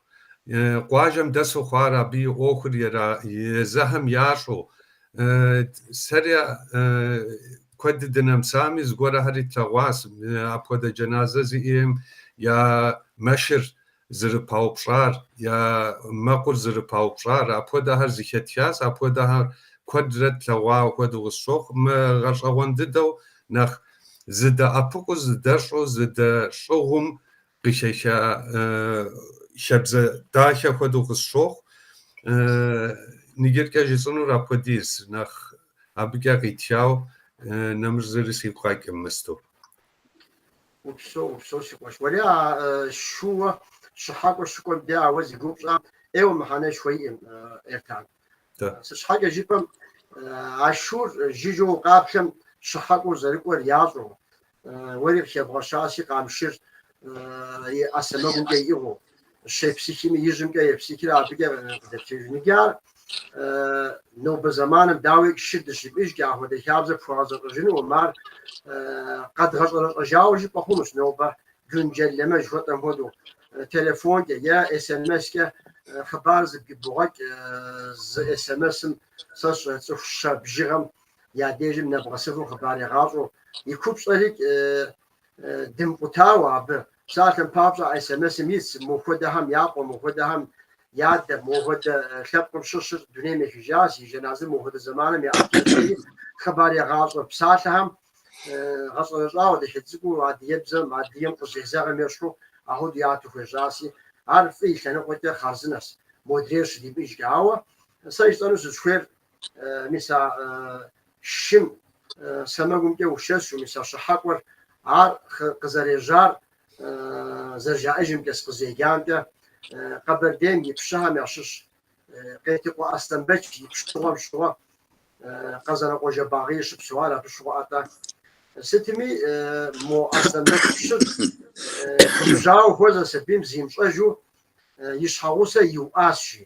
къуажэм дэсу хъуар абы и ӏуэхур езыхэм ящӏэу, сэри куэд дынэмысами, зыгуэрхэри тлъэгъуащ, апхуэдэ джэназэ зиӏэм я мэшыр зэрыпаупщӏар, я мэкъур зэрыпаупщӏар, апхуэдэхэр зэхэтхащ, апхуэдэхэр куэдрэ тлъэгъуа хуэдэу къысщохъу. Мы гъэщӏэгъуэн дыдэу нэхъ зыдэӏэпыкъуу, зыдэщӏэу, зыдэщӏыгъум къыхэха. Хабзэ дахэ хуэдэу къысщохъу. Ныджыркӏэ жысӏэнур апхуэдиз, нэхъ абыкӏэ къитхау нэмыщӏ зыри сигу къэкӏым мысту. Упсэу, упсэу, си къуэш. Уэри а шууэ щыхьэкӏуэ щыкӏуэм де ауэ зи гугъу пщӏам ӏейуэ мыхьэнэшхуэ иӏэм, Эртан. Сыт щхьэкӏэ жыпӏэм, а шур жыжьэу укъаплъэм щыхьэкӏуэу зэрыкӏуэр ящӏэу, уэри къыхэбгъэщащи, къамшыр и ӏэ сэмэгумкӏэ иӏыгъыу, щепсыхми ижьымкӏэ епсыхрэ абыкӏэ къыдэплъыжу. Иджы ар нобэ зэманым, дауи, шыр дыщимыӏэжкӏэ апхуэдэ хабзэ пхуэгъэзэщӏэжынукъым, ар къэдгъэщӏэрэщӏэжауэ жыпӏэ хъунущ нобэ гүнджэллэмэ жыхуэтӏэм хуэдэу, телефонкӏэ е СМС-кӏэ хъыбар зэбгрыбогъэкӏ, зы СМС-м сэ сщӏэ цӏыху щэ бжыгъэм я дежым нэбгъэсыфу хъыбар егъащӏэу, и купщӏэри дымкъутауэ абы. Псалъэм папщӏэ, а СМС-м итщ мохуэдэхэм я къуэ, мохуэдэхэм ядэ, мохуэдэ лъэпкъым щыщыр дунейм ехыжащ, и жэназыр мохуэдэ зэманым яӏэтынущ, хъыбар егъащӏэ псалъэхэм гъэщӏэрэщӏауэ дахэ цӏыкӏуу адыгэбзэм, адыгэм къызезэгъым ещхьу ахуэдэу яту хуежьащи, ар фӏы и лъэныкъуэкӏэ хъарзынэщ, модрейр щыдимыӏэжкӏэ. Ауэ сэ жысӏэну сызыхуейр мис а шым сэмэгумкӏэ ушэсу, мис а щыхьэкӏуэр ар къызэрежьар зэрыжаӏэжымкӏэ, сыкъызеджамкӏэ, Къэбэрдейм и пщыхэм ящыщ Къетыкъуэ Аслъэнбэч и пщыгъуэм щыгъуэ Къэзанокъуэ Жэбагъы щыпсэуар абы щыгъуэ атӏэ. Сытми, мо Аслъэнбэч пщыр губжьауэ хуэзэщ абим зимыщӏэжу и щхьэгъусэ иуӏащ, жи,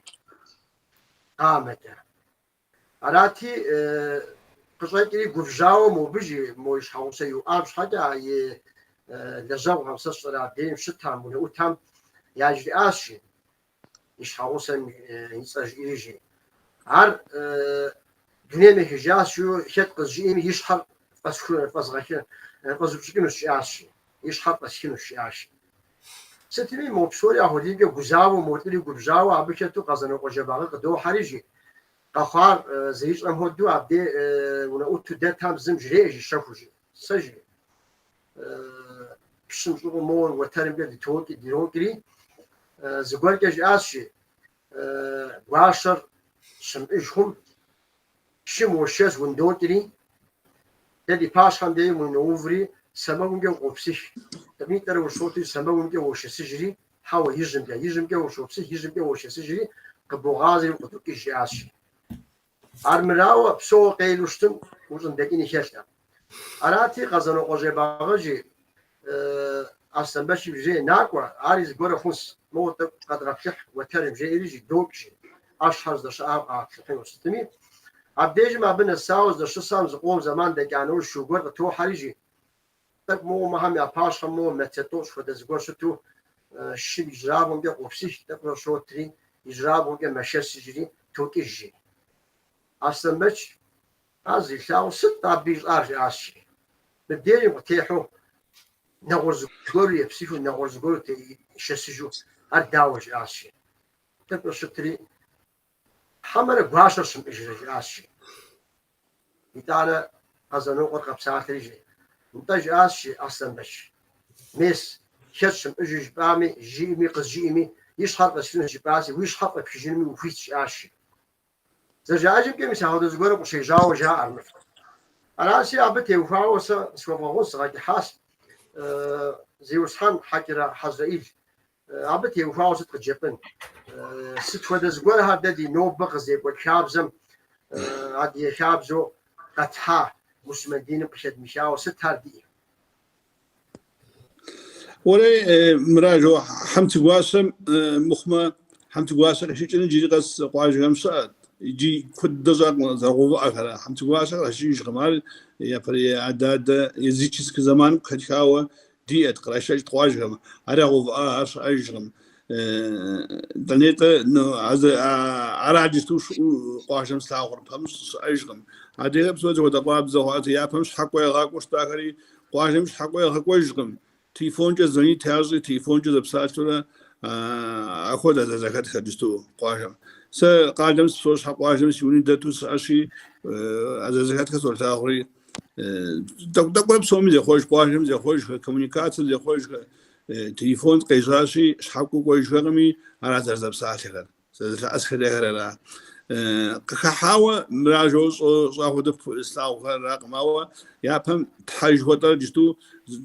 къамэкӏэ. Арати, къыщӏэкӏри губжьауэ мобы, жи, мо и щхьэгъусэ иуӏам щхьэкӏэ а и лэжьэгъухэм, сэ сщӏэрэ абдейм щытам, унэӏутам яжриӏащ, жи, и щхьэгъусэм и цӏэр жиӏэри, жи. Ар дунейм ехыжащ, жиӏэу хэт къызжиӏэми и щхьэр фӏэзупщӏыкӏынущ, жиӏащ, жи. И щхьэр фӏэсхынущ, жиӏащ. Сытми, мо псори ахуэдизкӏэ гузавэу, мо лӏыри губжьауэ абы хэту Къэзанокъуэ Жэбагъы къыдохьэри, жи, къэхъуар зэрищӏэм хуэдэу абдей унэӏуту дэтам зым жреӏэ, жи, щэхуу, жи. Сэ, жи, пщым щӏыгъуу моуэ уэтэрымкӏэ дытокӏ, дырокӏри, зыгуэркӏэ жиӏащ, жи, гуащэр щымыӏэж хъум, шым уошэс ундокӏри, дэ ди пащхьэм деж уноуври, сэмэгумкӏэ укъопсых, тӏэкӏунитӏэрэ ущотри, сэмэгумкӏэ уошэсыжри, хьэуэ, ижьымкӏэ, ижьымкӏэ ущопсых, ижьымкӏэ уошэсыжри, къыбогъазэри укъыдокӏыж, жиӏащ, жи. Армырауэ, псэууэ къелу щытым, ущӏындэкӏыни хэлъкъым. Арати, Къэзанокъуэ Жэбагъы, жи, Аслъэнбэчым жреӏэ, накӏуэ, ари зыгуэрэ хъунс, моуэ тӏэкӏу къэдгъэплъыхь уэтэрым, жеӏэри, жи, докӏ, жи, ӏэщхэр здэщыӏам къаплъыхьыну сытми. Абдежым абы нэсауэ здэщысам зыкъом зэман дэкӏа нэужь шу гуэр къытохьэри, жи, тӏэкӏу моуэ мыхэм я пащхьэм моуэ метр тӏощӏ хуэдэ зыгуэр щыту шым ижьрабгъумкӏэ къопсых, тӏэкӏурэ щотри, ижьрабгъумкӏэ мэшэсыжри, токӏыж, жи. Аслъэнбэч ар зилъагъуу сыт абы ищӏар, жиӏащ, жи. Мыбдежым къытехьэу нэгъуэщӏ зыгуэру епсыхыу, нэгъуэщӏ зыгуэру шэсыжу, ар дауэ, жиӏащ, жи. Тӏэкӏурэ щытри, хьэмэрэ гуащэр щымыӏэжрэ, жиӏащ, жи. Итӏанэ Къэзанокъуэр къэпсалъэри, жи, нтӏэ, жиӏащ, жи, Аслъэнбэч. Мес, хэт щымыӏэжу жыпӏами, жиӏэми, къызжиӏэми, и щхьэр фӏэсхынущ жыпӏаси, уи щхьэр фӏэпхыжынуми ухуитщ, жиӏащ, жи. Зэрыжаӏэжымкӏэ, мис апхуэдэ зыгуэрым къыщежьауэ жаӏэр мыр. Аращи, абы теухуауэ сэ къысхуэвгъэгъун сыгъэкӏыхьащ зиусхьэн Хьэкӏырэ Хьэзрэӏил. Абы теухуауэ сыт къыджепӏэн? Сыт хуэдэ зыгуэрхэр дэ ди нобэ къыздекӏуэкӏ хабзэм, адыгэ хабзэу къэтхьа муслъымэн диным къыхэдмыхауэ сыт ар диӏэ? Уэрей, мыра жо, Хьэмцыгуащэм мыхъумэ, Хьэмцыгуащэ къешэкӏын иджыри къэс къуажэхэм щыӏэт. Иджы куэд дыдэ щӏакъым зэрыгъэувыӏэхэр. Хьэмцыгуащэ кърашэкӏыжкъым. Ар япэрей адэ-адэ языческэ зэманым къыхэтхауэ диӏэт, кърашэкӏт къуажэхэм. Ар ягъэувыӏа, ар щыӏэжкъым. Тӏэнетӏэ, ара иджысту щыӏэу къуажэм слъагъур, пэмыщӏ щыӏэжкъым. Адрейхэр псори зэхуэдэ къабзэ хъуат. Япэм щхьэкӏуэ ягъакӏуэу щытахэри къуажэм щхьэкӏуэ ягъэкӏуэжкъым. Телефонкӏэ звонить ящӏри, телефонкӏэ зэпсалъэурэ ахуэдэ зэхэтхэр иджысту къуажэм. Сэ къалэм сыпсэу щхьэ къуажэм си уни дэту сыӏэщи, а зэхэтхэр солъагъури, тӏэкӏу-тӏэкӏурэ псоми зехъуэж, къуажэм зехъуэжхэ, коммуникацэм зехъуэжхэ. Телефон къежьащи, щхьэкӏуэу кӏуэжхэкъыми, ара зэрызэпсалъэхэр, зэрызэлъэӏэсхэр ара. Къыхыхьауэ мыра жоуэ щӏа хуэдэу слъагъухэр аракъым, ауэ япэм тхьэ жыхуэтӏэр иджыту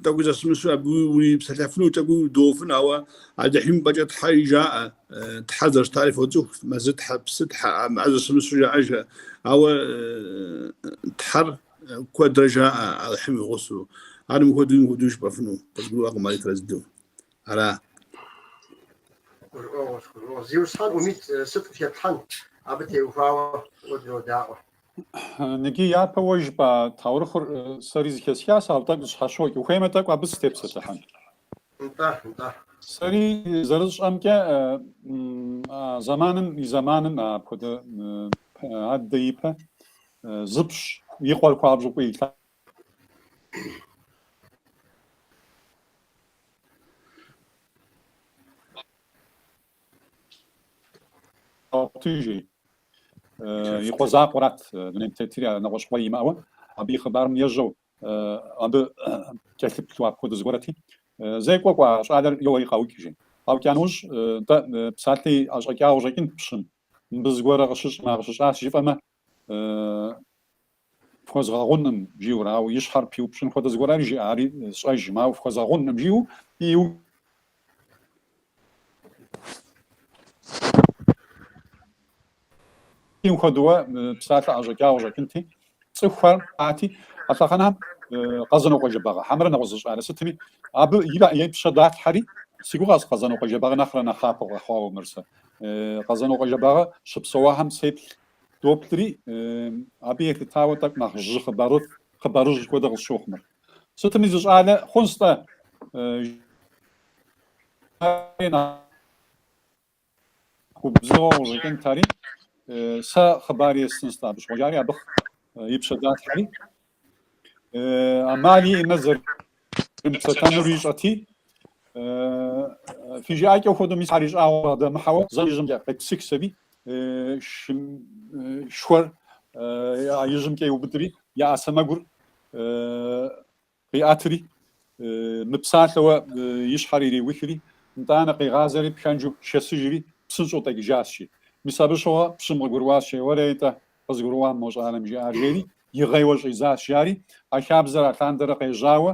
тӏэкӏуи зэщымыщу абы урипсэлъэфыну, тӏэкӏуи удоуфын, ауэ Алыхьым и пӏэкӏэ тхьэи жаӏэ, тхьэ зэрыщытари фоцӏыху, мэзытхьэ, псытхьэ, а зэщымыщу жаӏэжхэ. Ауэ тхьэр куэдрэ жаӏэ Алыхьым и гъусэу. Ар мыхуэдэу мыхуэдэу жыпӏэфыну, къызгурыӏуэкъым ари тэрэз дыдэу. Ара? Гурыӏуэгъуэщ, гурыӏуэгъуэщ. Зиусхьэн Умит, сыт къыхэплъхьэн абы теухуауэ уэ дынодаӏуэ? Ныджы япэ уэ жыпӏа таурыхъыр сэри зэхэсхащ, ауэ тӏэкӏу зыщхьэщокӏ. Ухуеймэ, тӏэкӏу абы сытепсэлъыхьын. Нтӏэ, нтӏэ. Сэри зэрысщӏэмкӏэ, а зэманым и зэманым апхуэдэ аддэ ипэ зыпщ и къуэр хуабжьу фӏы илъагъути, жи. И къуэ закъуэрат дунейм тетри, нэгъуэщӏ къуэ имыӏэуэ, абы и хъыбарым ежьэу абы кӏэлъыплъу апхуэдэ зыгуэрэти, зекӏуэ кӏуа щӏалэр йоуэри къаукӏ, жи. Къаукӏа нэужь, нтӏэ, псалъи ӏэщӏэкӏауэ къыщӏэкӏынт пщым, мыбы зыгуэрэ къыщыщӏмэ, къыщыщӏащ жыфӏэмэ, фхуэзгъэгъункъым, жиӏэурэ, ауэ и щхьэр пиупщӏын хуэдэ зыгуэрэри жиӏа, ари сщӏэжкъым, ауэ фхуэзгъэгъункъым, жиӏэу иукӏын хуэдэуэ псалъэ ӏэщӏэкӏауэ къыщӏэкӏынти, цӏыхухэр ати, а лъэхъэнэм Къэзанокъуэ Жэбагъы, хьэмэрэ нэгъуэщӏ зы щӏалэ сытми, абы и пщэ далъхьэри, си гугъэщ Къэзанокъуэ Жэбагъы нэхърэ нэхъапэу къэхъуауэ мыр сэ. Къэзанокъуэ Жэбагъы щыпсэуахэм сеплъ доплъри, абы елъытауэ тӏэкӏу нэхъ жьы хъыбарыфӏ, хъыбарыжь хуэдэ къысщохъу мыр. Сытми зы щӏалэ хъунщ-тӏэ, нэхъ губзыгъэу къыщӏэкӏынт ари, сэ хъыбар естынщ-тӏэ абы щыгъуэ жари, абы и пщэ далъхьэри, ӏэмал иӏэмэ зэрымыпсэлъэнур ищӏэти, фи жыӏэкӏэ хуэдэу мис ар ищӏауэ бгъэдэмыхьэуэ, зэ ижьымкӏэ къепсыхщ аби, шхуэр а ижьымкӏэ иубыдри, и ӏэ сэмэгур къиӏэтри, мыпсалъэуэ и щхьэр ириухри, нтӏанэ къигъазэри пхэнжу шэсыжри псынщӏэу тӏэкӏыжащ, жи. Мис абы щыгъуэ пщым къыгурыӏуащ, жи, уэрей-тӏэ, къызгурыӏуам мо щӏалэм жиӏар, жери, игъейуэ щӏидзащ, жари, а хабзэр алъандэрэ къежьауэ,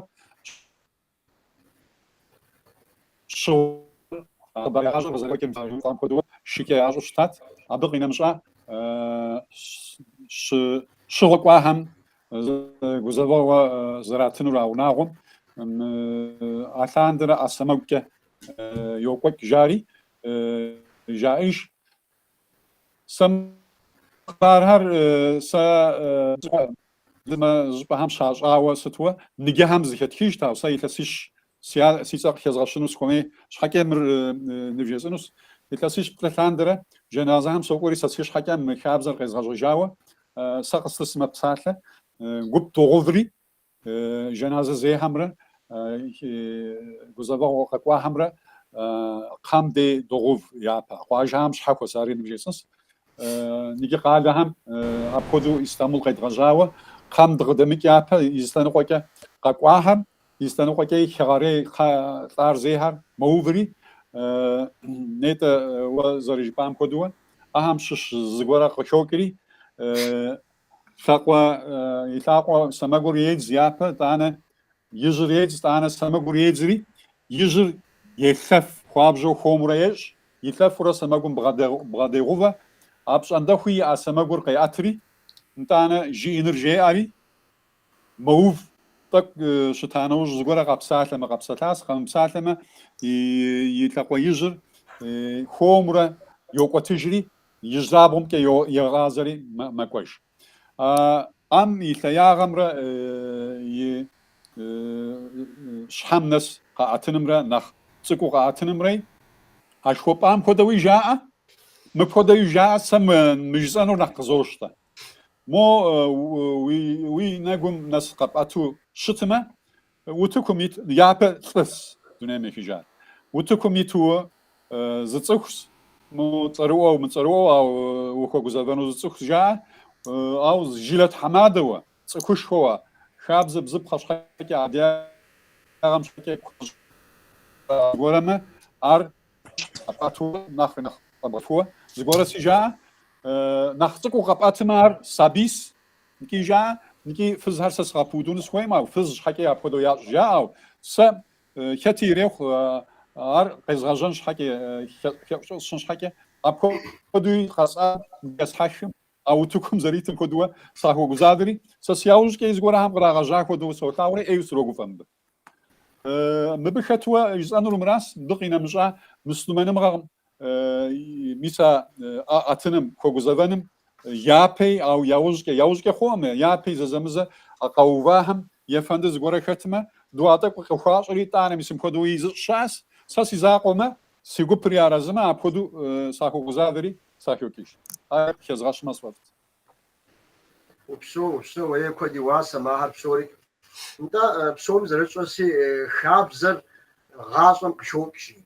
щыгъуэр хъыбарегъащӏэр къызэрекӏуэкӏым жыхуаӏэм хуэдэу шыкӏэ ящӏу щытат. Абы къинэмыщӏа щыгъуэ кӏуахэм гузэвэгъуэ зэратынур а унагъуэм алъандэрэ ӏэ сэмэгукӏэ йокӏуэкӏ жари жаӏэж. Сэ хъыбархэр сэ щӏыпӏэхэм щащӏауэ сытуэ ныджэхэм зэхэтхыжт, ауэ сэ илъэсищ си цӏэ къыхэзгъэщыну сыхуэмей щхьэкӏэ мыр нывжесӏэнущ. Илъэсищ-плӏы лъандэрэ жэназэхэм сокӏуэри сэ си щхьэкӏэ мы хабзэр къезгъэщӏэжауэ сэ къыслъысмэ псалъэ гуп догъуври Жэназэ зейхэмрэ гузэвэгъуэ къэкӏуахэмрэ кхъэм дей догъув япэ. Къуажэхэм щхьэхуэщ, ари нывжесӏэнщ. Ныджы къалэхэм апхуэдэу Истамбул къедгъэжьауэ, кхъэм дыкъыдэмыкӏ япэ и зы лъэныкъуэкӏэ къэкӏуахэм, и зы лъэныкъуэкӏэ хэгъэрей кхъэ лӏар зейхэр мэуври, нетӏэ уэ зэрыжыпӏам хуэдэуэ, ахэм щыщ зыгуэрэ къыхокӏри, Лъакъуэ, и лъакъуэ сэмэгур едз япэ, тӏанэ ижьыр едз, тӏанэ сэмэгур едзри, ижьыр елъэф, хуабжьу хуэмурэ ещӏ, илъэфурэ сэмэгум бгъэдегъувэ, апщӏондэхуи и ӏэ сэмэгур къеӏэтри, нтӏанэ жиӏэныр жеӏэри, мэув, тӏэкӏу щыта нэужь зыгуэрэ къэпсалъэмэ, къэпсэлъащ, къэмыпсалъэмэ, и лъакъуэ ижьыр хуэмурэ йокӏуэтыжри, Ижьрабгъумкӏэ егъазэри мэкӏуэж. Ам и лъеягъэмрэ и щхьэм нэс къэӏэтынымрэ нэхъ цӏыкӏуу къэӏэтынымрэ а жыхуэпӏам хуэдэуи жаӏэ, мыпхуэдэуи жаӏэ, сэ мы жысӏэнур нэхъ къызощтэ. Мо уи нэгум нэс къэпӏэту щытмэ, Утыкум ит, япэ лӏыщ дунейм ехыжар. Утыкум иту зы цӏыхущ, мы цӏэрыӏуэу, мыцӏэрыӏуэу, ауэ ухуэгузэвэну зы цӏыхущ жаӏэ, ауэ жылэ тхьэмадэуэ, цӏыхушхуэуэ, хабзэ бзыпхъэ щхьэкӏэ, адыгагъэм щхьэкӏэ. Зыгуэрэмэ, ар къэпӏэту нэхъри нэхъ къэбгъэтхуэ. Зыгуэрэ си жаӏэ, нэхъ цӏыкӏуу къэпӏэтмэ, ар сабийс икӏи жаӏэ, икӏи фызхэр сэ сыкъэпудуну сыхуейм, ауэ фыз щхьэкӏэ апхуэдэу ящӏ жаӏэу, сэ хэти ирехъу ар къезгъэжьэн щхьэкӏэ, хэӏущӏыӏу сщӏын щхьэкӏэ, апхуэдэуи къэсӏа есхьэхым, а утыкум зэритым хуэдэуэ сахуэгузавэри, сэ си яужькӏэ зыгуэрхэм кърагъэжьа хуэдэу солъагъури, ӏейуэ срогуфӏэ мыбы. Мыбы хэтуэ жысӏэнур мыращ, мыбы къинэмыщӏа муслъымэныгъэм мис а ӏэ ӏэтыным, хуэгузэвэным япэй, ауэ яужькӏэ, яужькӏэ хъуӏым, япэй зэзэмызэ а къэувахэм ефэнды зыгуэрэ хэтмэ, дуа тӏэкӏу къыхуащӏри, итӏанэ мис мыпхуэдэуи зыщӏ щыӏэщ. Сэ си закъуэмэ, си гупри арэзымэ, апхуэдэу сахуэгузавэри сахокӏыж. Ар къыхэзгъэщмэ сфӏэфӏт. Упсэу, упсэу, уей, куэд и уасэм ахэр псори. Нтӏэ, псоми зэрытщӏэси, хабзэр гъащӏэм къыхокӏ жи.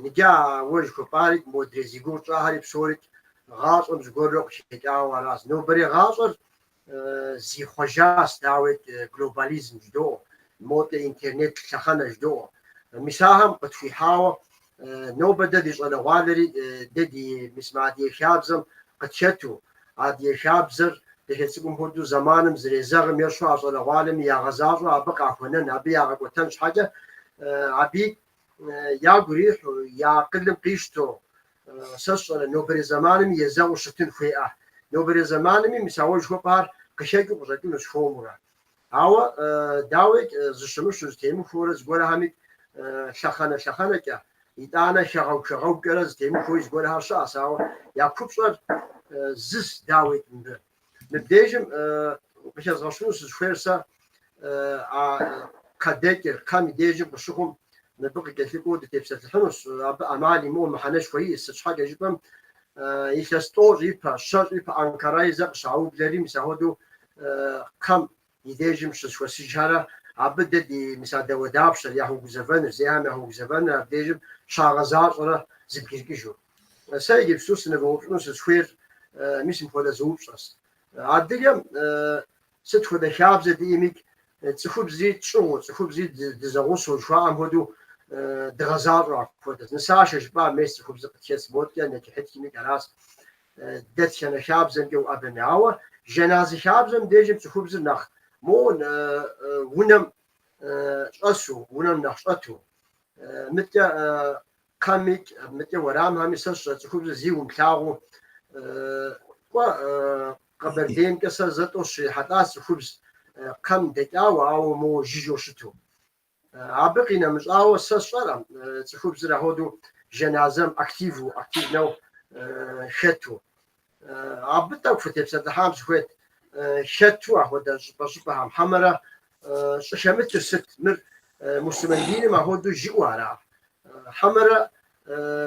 Ныджы а уэ жыхуэпӏари, модрей зи гугъу тщӏахэри псорикӏ гъащӏэм зыгуэрурэ къыхэкӏауэ аращ. Нобэрей гъащӏэр зихъуэжащ, дауикӏ, глобализм жыдоӏэ, модэ интернет лъэхъэнэ жыдоӏэ. Мис ахэм къытхуихьауэ нобэ дэ ди щӏалэгъуалэри дэ ди мис мы адыгэ хабзэм къытхэту, адыгэ хабзэр дахэ цӏыкӏум хуэдэу зэманым зэрезэгъым ещхьу а щӏалэгъуалэми ягъэзащӏэу абы къахуэнэн, абы ягъэкӏуэтэн щхьэкӏэ, абы ягу ирихьу, я акъылым къищтэу, сэ сщӏэрэ, нобэрей зэманми езэгъыу щытын хуейӏэ. Нобэрей зэманми мис а уэ жыхуэпӏар къыхэкӏыу къыщӏэкӏынущ хуэмурэ. Ауэ, дауикӏ, зыщымыщу, зытемыхуэурэ зыгуэрхэми лъэхъэнэ-лъэхъэнэкӏэ, итӏанэ хэгъэгу-хэгъэгукӏэрэ зытемыхуэуи зыгуэрхэр щыӏэщ, ауэ я купщӏэр зыщ, дауикӏ, мыбы. Мыбдежым къыхэзгъэщыну сызыхуейр сэ а кхъэдэкӏыр, кхъэм и дежым къыщыхъум мыбы къыкӏэлъыкӏуэу дытепсэлъыхьынущ, абы ӏэмал имыӏэу мыхьэнэшхуэ иӏэщ, сыт щхьэкӏэ жыпӏэм, илъэс тӏощӏ ипэ, щэщӏ ипэ Анкараи зэ къыщаублэри, мис ахуэдэу кхъэм и дежым щызэхуэсыжхэрэ, абы дэ ди мис а дауэдапщэр, яхуэгузэвэныр, зейхэм яхуэгузэвэныр абдежым щагъэзащӏэрэ зэбгрыкӏыжу. Сэ иджыпсту сынывэупщӏыну сызыхуейр мис мыпхуэдэ зы упщӏэщ. Адыгэм сыт хуэдэ хабзэ диӏэмикӏ, цӏыхубзри тщӏыгъуу, цӏыхубзри дызэгъусэу жыхуаӏэм хуэдэу дгъэзащӏэу апхуэдэщ. Нысашэ жыпӏа, мес цӏыхубзыр къытхэс, моткӏэ нэчыхьытхымикӏ аращ. Дэтхэнэ хабзэмкӏэ уӏэбэми. Ауэ жэназы хабзэм дежым цӏыхубзыр нэхъ мо унэм щӏэсу, унэм нэхъ щӏэту, мыткӏэ кхъэмикӏ, мыткӏэ уэрамхэми сэ сщӏэ цӏыхубзыр зи умылъагъуу кӏуэ Къэбэрдеймкӏэ сэ зэ-тӏэу сыщрихьэлӏащ цӏыхубз кхъэм дэкӏауэ, ауэ моуэ жыжьэу щыту. Абы къинэмыщӏауэ сэ сщӏэрэм цӏыхубзыр ахуэдэу жэназэм активу, активнэу хэту. Абы тӏэкӏу фытепсэлъыхьам сыхуейт, хэту ахуэдэ щӏыпӏэ-щӏыпӏэхэм, хьэмэрэ щӏыхэмытыр сыт, мыр муслъымэн диным ахуэдэу жиӏэу ара? Хьэмэрэ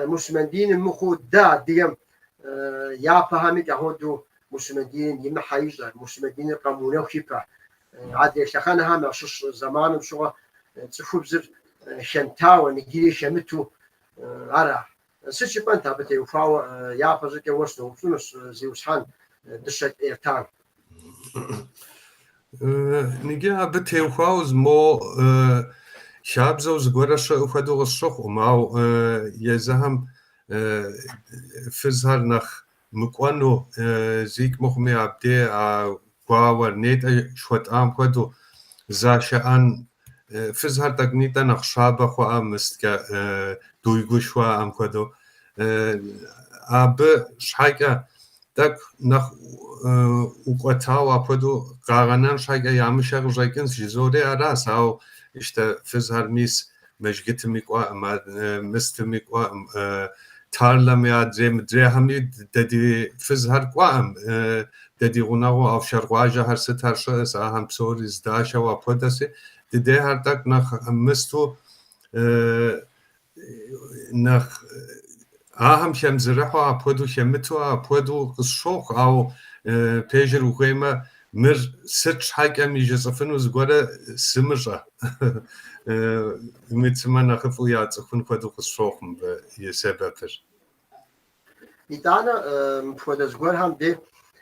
муслъымэн диным мыхъуу дэ адыгэм япэхэмикӏ ахуэдэу муслъымэн диным имыхьэ ищӏэр, муслъымэн диныр къэмыунэху ипэ. Адрей лъэхъэнэхэм ящыщ зэманым щыгъуэ цӏыхубзыр хэмытауэ, ныджыри хэмыту ара? Сыт жыпӏэнт абы теухуауэ япэ щӏыкӏэ уэ сыноупщӏынущ, зиусхьэн Дыщэкӏ Эртан. Ныджы абы теухуауэ мо хабзэу зыгуэрэ щыӏэ хуэдэу къысщыхъукъым, ауэ езыхэм фызхэр нэхъ мыкӏуэну, зикӏ мыхъуми абдей а гуауэр нетӏэ жыхуэтӏам хуэдэу зашыӏэн фызхэр тӏэкӏунитӏэ нэхъ щабэ хъуӏэ мысткӏэ дуйгу жыхуаӏэм хуэдэу. Абы щхьэкӏэ тӏэкӏу нэхъ ӏукӏуэтауэ апхуэдэу къагъэнэн щхьэкӏэ ямышэ къыщӏэкӏынщ жызори аращ, ауэ ищтэ фызхэр мис мэжджытми кӏуэӏым, мыстми кӏуэӏым, тарлэми адрей мыдрейхэми дэ ди фызхэр кӏуэӏым, дэ ди гъунэгъуу Афшар къуажэхэр сытхэр щыӏэщ, ахэм псори здашэу апхуэдэси, дыдейхэр тӏэкӏу нэхъ мысту нэхъ ахэм хэмызэрыхьу апхуэдэу хэмыту апхуэдэу къысщохъу, ауэ пэжыр ухуеймэ, мыр сыт щхьэкӏэми жысӏэфыну зыгуэрэ сымыщӏэ. Умицымэ нэхъыфӏу яцӏыхун хуэдэу къысщохъу мыбы и сэбэпыр. Итӏанэ мыпхуэдэ зыгуэрхэм де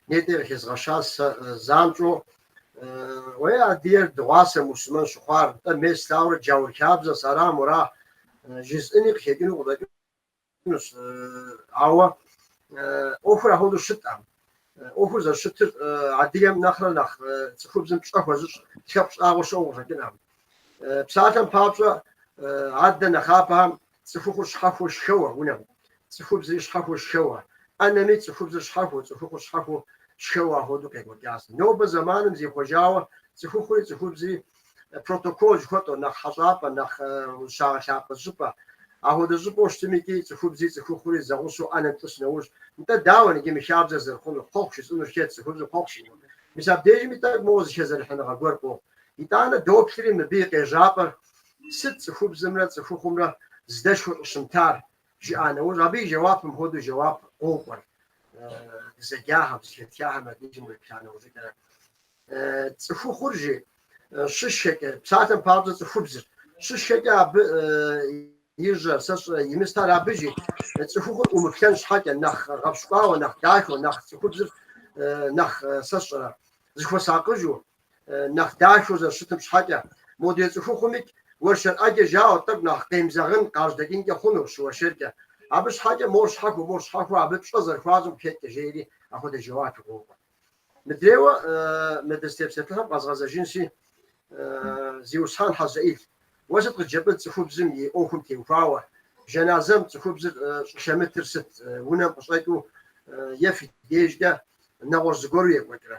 нетӏэ къыхезгъэщащ сэ занщӏэу, Уей, адыгэр дыгъуасэ муслъымэн щыхъуар, нтӏэ мес слъагъурэ джаур хабзэщ, ара мора? Жызӏыни къыхэкӏыну къыщӏэкӏынущ, ауэ ӏуэхур апхуэдэу щыткъым. ӏуэхур зэрыщытыр адыгэм нэхърэ нэхъ цӏыхубзым пщӏэ хуэзыщӏ лъэпкъ щӏагъуэ щыӏэу къыщӏэкӏынкъым. Псалъэм папщӏэ, адэ нэхъапэхэм цӏыхухъур щхьэхуэу шхэуэ унэм, цӏыхубзри щхьэхуэу шхэуэ, ӏэнэми цӏыхубзыр щхьэхуэу, цӏыхухъур щхьэхуэу шхэуэ апхуэдэу къекӏуэкӏащ. Нобэ зэманым зихъуэжауэ цӏыхухъури цӏыхубзри протокол жыхуэтӏэу, нэхъ хьэщӏапӏэ, нэхъ узыщагъэлъапӏэ щӏыпӏэ. Апхуэдэ щӏыпӏэу щытым икӏи цӏыхубзри цӏыхухъури зэгъусэу ӏэнэм тӏыс нэужь, нтӏэ дауэ иджы мы хабзэр зэрыхъунур, хъуэхъу жысӏэнур хэт, цӏыхубзым хъуэхъу жиӏэну? Мис абдежми тӏэкӏу моуэ зыхэзэрыхьыныгъэ гуэр къохъу. Итӏанэ доплъри мыбы и къежьапӏэр сыт цӏыхубзымрэ цӏыхухъумрэ здэшхэу щӏыщымытар жыӏа нэужь, абы и жэуапым хуэдэу жэуап къокӏуэр дызэджахэм, зыхэтхахэм я дежым уеплъа нэужьыкӏэрэ. Цӏыхухъур жи щышхэкӏэ, псалъэм папщӏэ цӏыхубзыр, щышхэкӏэ абы и жьэр, сэ сщӏэрэ, имыстар абы жи, цӏыхухъур ӏумыплъэн щхьэкӏэ, нэхъ гъэпщкӏуауэ, нэхъ дахэу, нэхъ цӏыхубзыр нэхъ, сэ сщӏэрэ, зыхуэсакъыжу, нэхъ дахэу зэрыщытым щхьэкӏэ, модрей цӏыхухъумикӏ уэршэр ӏэджэ жауэ тӏэкӏу нэхъ къемызэгъын къажьэдэкӏынкӏэ хъуну щыуэршэркӏэ. Абы щхьэкӏэ мор щхьэхуэу, мор щхьэхуэу абы пщӏэ зэрыхуащӏым къыхэкӏкӏэ жери апхуэдэ жэуапи къокӏуэ. Мыдрейуэ мы дызытепсэлъыхьым къэзгъэзэжынщи, зиусхьэн Хьэзрэӏил, уэ сыт къыджепӏэн цӏыхубзым и ӏуэхум теухуауэ? Жэназэм цӏыхубзыр щӏыхэмытыр сыт, унэм къыщӏэкӏыу е фи дежкӏэ нэгъуэщӏ зыгуэру екӏуэкӏрэ?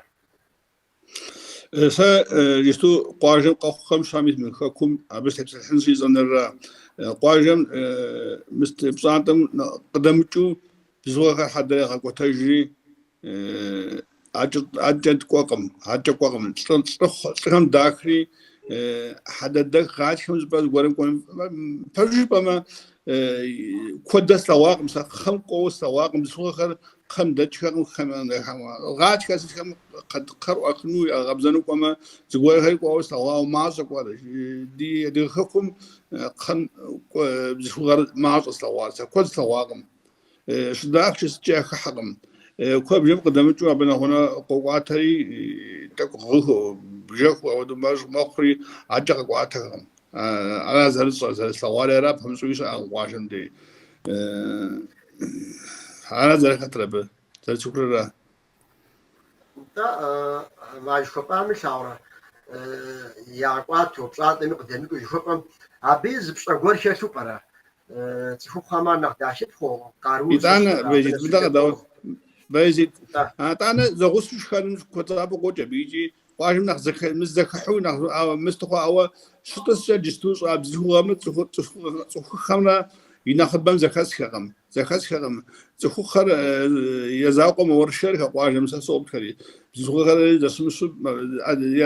Сэ иджысту къуажэм къэхъухэм ща мис мы хэкум абы сытепсэлъыхьын щӏидзэнырэ. Къуажэм пщӏантӏэм къыдэмыкӏыу бзылъхугъэхэр хьэдэр ягъэкӏуэтэжри, Адэкӏэ кӏуэкъым, адэкӏэ кӏуэкъым. Лӏыхэм дахри, хьэдэдэх гъатхэм щӏыпӏэ зыгуэрым кӏуэн. Пэжу жыпӏэмэ, куэдэ слъэгъуакъым, сэ кхъэм кӏуэуэ слъэгъуакъым, бзылъхугъэхэр кхъэм дэкӏхэкъым, гъатхэ сытхэм кхъэр ӏуахыну, ягъэкъэбзэну кӏуэмэ, зыгуэрхэри кӏуэуэ слъэгъуауэ мащӏэ кӏуэр. Ди адыгэ хэкум кхъэм кӏуэ бзылъхугъэр мащӏэ слъэгъуар, сэ куэд слъэгъуакъым. Щыдахкӏэ сыткӏи яхыхьэкъым. Куэбжэм къыдэмыкӏыу абы нэгъунэ къокӏуатэри, тӏэкӏу гъыхэу, бжэху апхуэдэу мэхъури, адэкӏэ къэкӏуатэхэкъым. Ара зэрысщӏэр, зэрыслъэгъуари ара, пэмыщӏуи щыӏэкъым къуажэм дей. Ара зэрыхэтыр абы, зэрыцӏыхур ара. Нтӏэ, а жыхуэпӏами лъагъурэ ягъэкӏуатэу, пщӏантӏэми къыдэмыкӏыу жыхуэпӏэм, абыи зы пщӏэ гуэр хэлъу пӏэрэ? Цӏыхухъухэм ар нэхъ дахыпхъэу, къару Итӏанэ, Баязит, мыдэ къэдаӏуэ. Баязит, атӏанэ зэгъусэу шхэным куэд щӏапӏэ къокӏ абы икӏи къуажэм нэхъ зэхыхьэу нэхъ мыстыхъуэ, ауэ щытӏыскӏэ иджысту щӏа бзылъхугъэмрэ цӏыхухъухэмрэ и нэхъыбэм зэхэсхэкъым. Зэхэсхэкъым. Цӏыхухъухэр я закъуэ мэуэршэрхэ къуажэм сэ соплъхэри. Бзылъхугъэхэри зэщымыщу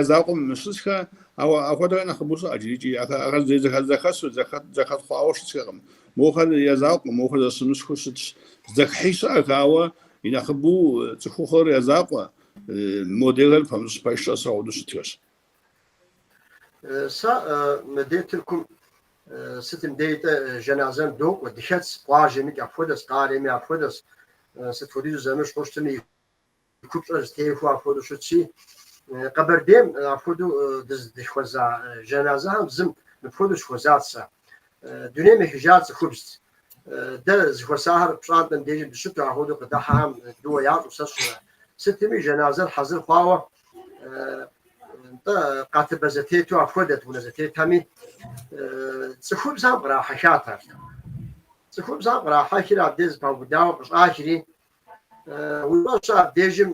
я закъуэ мыщысхэ, ауэ апхуэдэхэр нэхъыбэу щыӏэщ икӏи ахэр зэхэсу, зэхэтхъуауэ щысхэкъым. Мохэр я закъуэ, мохэр зэщымыщхэу щытщ. Зэхыхьи щыӏэхэ, ауэ и нэхъыбэу цӏыхухъухэр я закъуэ, модрейхэр пэмыщӏ пэш щӏэсу апхуэдэу щытхэщ. Сэ мыдей Тыркум сытым дей-тӏэ жэназэм докӏуэ, дыхэтщ, къуажэмикӏ апхуэдэщ, къалэми апхуэдэщ, сыт хуэдизу зэмыщхьу щытми, и купщӏэр зэтехуэу апхуэдэу щытщи, Къэбэрдейм апхуэдэу дыздыхуэза жэназэхэм зым мыпхуэдэу сыхуэзат сэ. Дунейм ехыжар цӏыхубзт. Дэ зыхуэсахэр пщӏантӏэм дежым дыщыту апхуэдэу къыдыхьэхэм дыуэ ящӏу сэ сщӏэрэ. Сытми, жэназэр хьэзыр хъуауэ Нтӏэ, къатыбэ зэтету апхуэдэт унэ зэтетами, цӏыхубзхэм кърахьэхат ар. Цӏыхубзхэм кърахьэхри, абдеж зэпаубыдауэ къыщӏахри, уи фӏэщ абдежым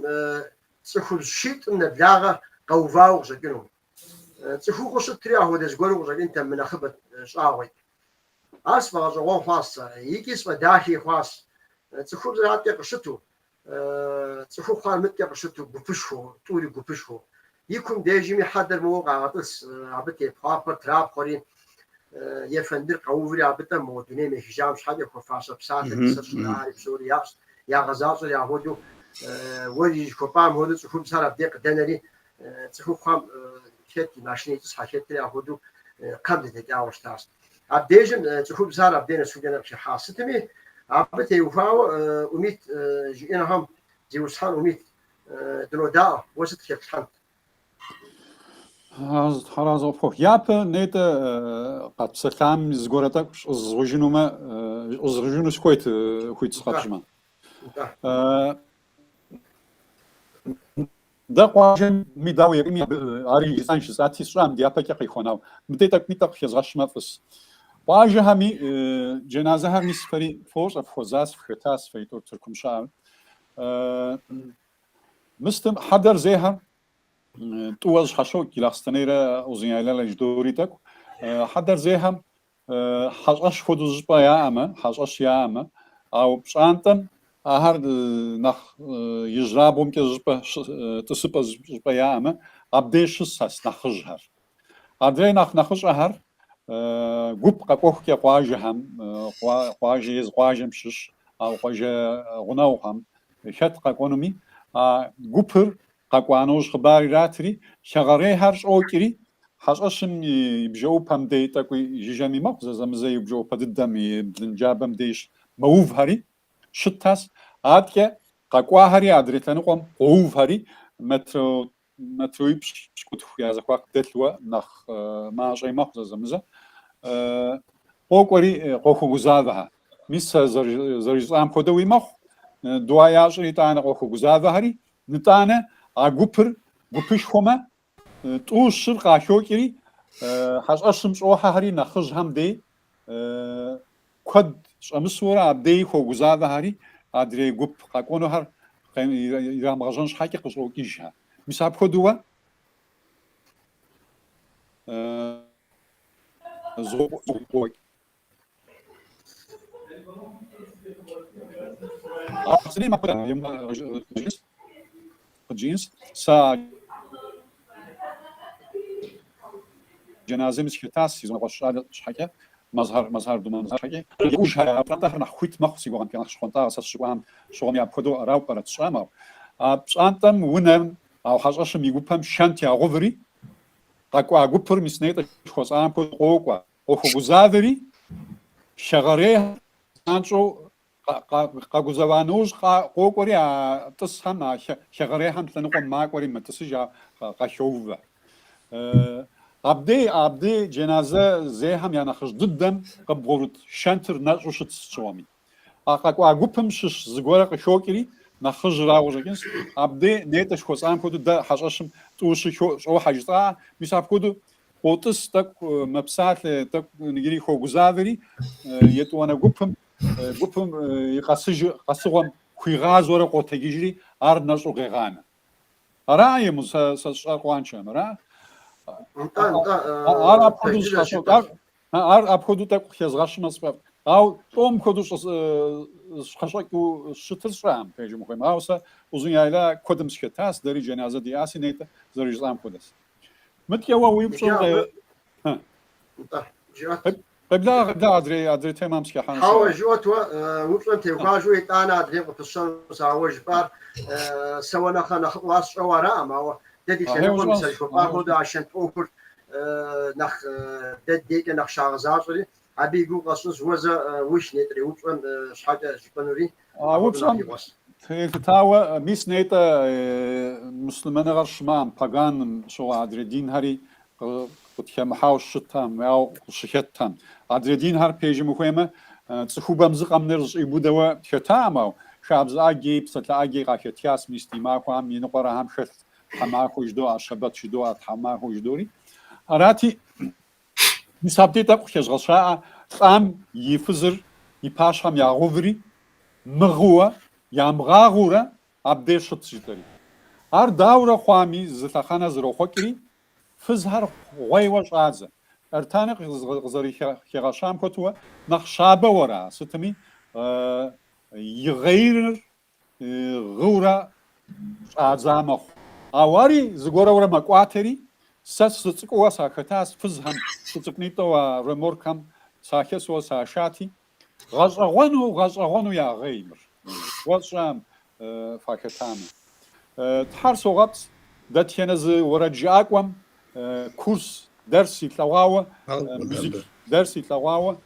цӏыхубз щитӏым нэблагъэ къэувауэ къыщӏэкӏыну. Цӏыхухъуу щытри апхуэдэ зыгуэру къыщӏэкӏынтэм, мынэхъыбэ щӏагъуэкӏ. Ар сфӏэгъэщӏэгъуэн хъуащ сэ, икӏи сфӏэдахи хъуащ. Цӏыхубзыр аткӏэ къыщыту, Цӏыхухъухэр мыткӏэ къыщыту гупышхуэу, тӏури гупышхуэу. И кум дежми хьэдэр моуэ къагъэтӏыс, абы тепхъуапэр трапхъуэри, ефэндыр къэуври абы-тӏэ мо дунейм ехыжам щхьэкӏэ хуэфащэ псалъэри сэ сщӏэрари псори ящӏ, ягъэзащӏэри апхуэдэу, уэри жыхуэпӏам хуэдэу цӏыхубзхэр абдей къыдэнэри, цӏыхухъухэм хэт и машинэ итӏысхьэ, хэтри апхуэдэу кхъэм дыдэкӏауэ щытащ. Абдежым цӏыхубзхэр абдей нэсыхукӏэ къыхыхьа. Сытми, абы теухуауэ Умит жиӏэнухэм, зиусхьэн Умит, дынодаӏуэ, уэ сыт хэплъхьэнт? Тхьэразэ къыпхуэхъу. Япэ нетӏэ къэтпсэлъам зыгуэрэ тӏэкӏу щӏызгъужынумэ, щӏызгъужыну сыхуейт хуит сыкъэпщӏмэ. Дэ къуажэми дауэ екӏуэкӏми, ари жысӏэн жысӏати сщӏам дяпэкӏэ къихуэнау. Мыдей тӏэкӏуми тӏэкӏу хезгъэщмэ фӏыс. Къуажэхэми джэназэхэр мис фэри фощӏэ, фхуэзас, фхэтас фэитӏур Тыркум щыӏэр. Мыстым хьэдэр зехьэр тӏууэ зыщхьэщокӏ Джылахъстэнейрэ Узуняйлэрэ жыдори тӏэкӏу. Хьэдэр зехьэм хьэщӏэщ хуэдэу зыщӏыпӏэ яӏэмэ, хьэщӏэщ яӏэмэ, ауэ пщӏантӏэм ахэр нэхъ ижьрабгъумкӏэ зыщӏыпӏэ тӏысыпӏэ зыщӏыпӏэ яӏэмэ, абдеж щысхэс нэхъыжьхэр. Адрей нэхъ нэхъыщӏэхэр гуп къэкӏуэхукӏэ къуажэхэм, къуажэ езы къуажэм щыщ, ауэ къуажэ гъунэгъухэм хэт къэкӏуэнуми, а гупыр Къэкӏуа нэужь хъыбар иратри, хэгъэрейхэр щӏокӏри, хьэщӏэщым и бжэӏупэм дей тӏэкӏуи жыжьэми мэхъу, зэзэмызэ и бжэӏупэ дыдэм и блынджабэм деж мэувхэри, щытхэс. Адэкӏэ къэкӏуахэри адрей лъэныкъуэм къоувхэри, метро метроипщӏ пщыкӏутху я зэхуаку дэлъуэ нэхъ мащӏэи мэхъу зэзэмызэ. Къокӏуэри къохуэгузавэхэр. Мис сэ зэрыжысӏам хуэдэуи мэхъу, дуа ящӏри итӏанэ къохуэгузавэхэри, Нытӏанэ а гупыр гупышхуэмэ, тӏу-щыр къахокӏри, хьэщӏэщым щӏохьэхэри нэхъыжьхэм дей куэд щӏэмысурэ абдеи хуогузавэхэри, адрей гуп къэкӏуэнухэр ирамыгъэжьэн щхьэкӏэ къыщӏокӏыжхэр. Мис апхуэдэуэ зокӏуэкӏ. Сэ джэназэми сыхэтас си унэкъуэщ щӏалэ щхьэкӏэ, Мэзхьэр, Мэзхьэр Думэн щхьэкӏэ. Екӏужхэр, а пщӏантӏэхэр нэхъ хуит мэхъу си гугъэмкӏэ, нэхъ щхъуантӏагъэ сэ сыщыкӏуам щыгъуэми апхуэдэу арауэ пӏэрэт сщӏам, ауэ а пщӏантӏэм унэм, а хьэщӏэщым и гупэм шэнт ягъуври, къэкӏуа гупыр мис нетӏэ жыхуэсӏам хуэдэу къокӏуэ. Къохуэгузавэри, хэгъэрейхэр занщӏэу къэгузэва нэужь къокӏуэри а тӏысхэм, а хэгъэрейхэм лъэныкъуэм макӏуэри мэтӏысыж, къахоувэ. Абдей, абдей джэназэ зехьэм я нэхъыжь дыдэм къыбгъурыт шэнтыр нэщӏу щытщ щыгъуэми. А къэкӏуа гупым щыщ зыгуэрэ къыхокӏри, нэхъыжьрауэ къыщӏэкӏынщ, абдей нетӏэ жыхуэсӏам хуэдэу дэ хьэщӏэщым тӏу-щы щӏохьэ жысӏа, мис апхуэдэу къотӏыс, тӏэкӏу мэпсалъэ, тӏэкӏу иджыри хуогузавэри, етӏуанэ гупым, гупым и къэсыж, къэсыгъуэм хуигъазэурэ къотэджыжри, ар нэщӏу къегъанэ. Ара Емуз, сэ сэ сщӏэр къуаншэм, ара? Нтӏэ, нтӏэ, Ар пэж апхуэдэу дыдэщ щхьэщокӏ, жыпӏэр. ар, ар апхуэдэу тӏэкӏу къыхезгъэщмэ сфӏэфӏт. Ауэ лӏом хуэдэу щхьэщӏэкӏыу щытыр сщӏакъым, пэжым ухуеймэ. Ауэ сэ Узуняйла куэдым сыхэтащ, дэри джэназэ диӏаси, нетӏэ зэрыжысӏам хуэдэс. Мыткӏэ уэ уи Иджы упщӏэм абы, къе... нтӏэ, жыӏэт. Къеблагъэ, къеблагъэ, адрей, адрей темэм сыхыхьэну Хьэуэ, сыра. жыӏэт уэ, упщӏэм теухуажу итӏанэ адрейм къыпысщэнущ, ауэ жыпӏар сэ уэ нэхърэ нэхъыфӏу сщӏэуэ араӏым, ауэ дэ ди Ахьей лъэныкъуэм ущӏэнщ, зэрыжыхуэпӏам ахьей хуэдэу ущӏэнщ. а шэнт ӏуэхур нэхъ дэ дежкӏэ нэхъ щагъэзащӏэри, абы и гугъу къэсщӏынщ уэ зэ уиш нетӏрей упщӏэм щхьэкӏэ жыпӏэнури, А апхуэдэу нэхъ упщӏэм игъуэс. телъытауэ, мис нетӏэ муслъымэныгъэр щымыӏэм, паганым щыгъуэ адрей динхэри къытхэмыхьауэ щытам, ауэ къыщыхэтам. Адрей динхэр пэжым ухуеймэ, цӏыхубэм зы къэмынэр зыщӏиубыдэуэ хэтам, ауэ хабзэ ӏэджи, псалъэ ӏэджи къахэтхащ, мис ди махуэхэм и ныкъуэр ахэм хэлът, тхьэмахуэ жыдоӏэ, щэбэт жыдоӏэ, тхьэмахуэ жыдори. Арати, мис абдей тӏэкӏу къыхезгъэщаӏэ, лӏам и фызыр и пащхьэм ягъуври, мыгъыуэ, ямыгъагъыурэ абдей щытщ жытӏэри. Ар даурэ хъуами, зы лъэхъэнэ зэрохъуэкӏри, Фызхэр гъуейуэ щӏадзэ. Эртани къызэрыхигъэщам хуэтуэ, нэхъ щабэуэра, сытми, игъейрыр гъыурэ щӏадза мэхъу. Ауэ ари зыгуэрэурэ мэкӏуатэри, сэ сыцӏыкӏууэ сахэтащ фызхэм, сыцӏыкӏунитӏэу а реморкхэм сахэсуэ сашати, Гъэщӏэгъуэну, гъэщӏэгъуэну ягъей мыр. Уэ сщӏам фахэтамэ. Тхьэр согъэпцӏ, дэтхэнэ зы уэрэджыӏакӏуэм курс, дэрс илъэгъуауэ, музык дэрс илъэгъуауэ,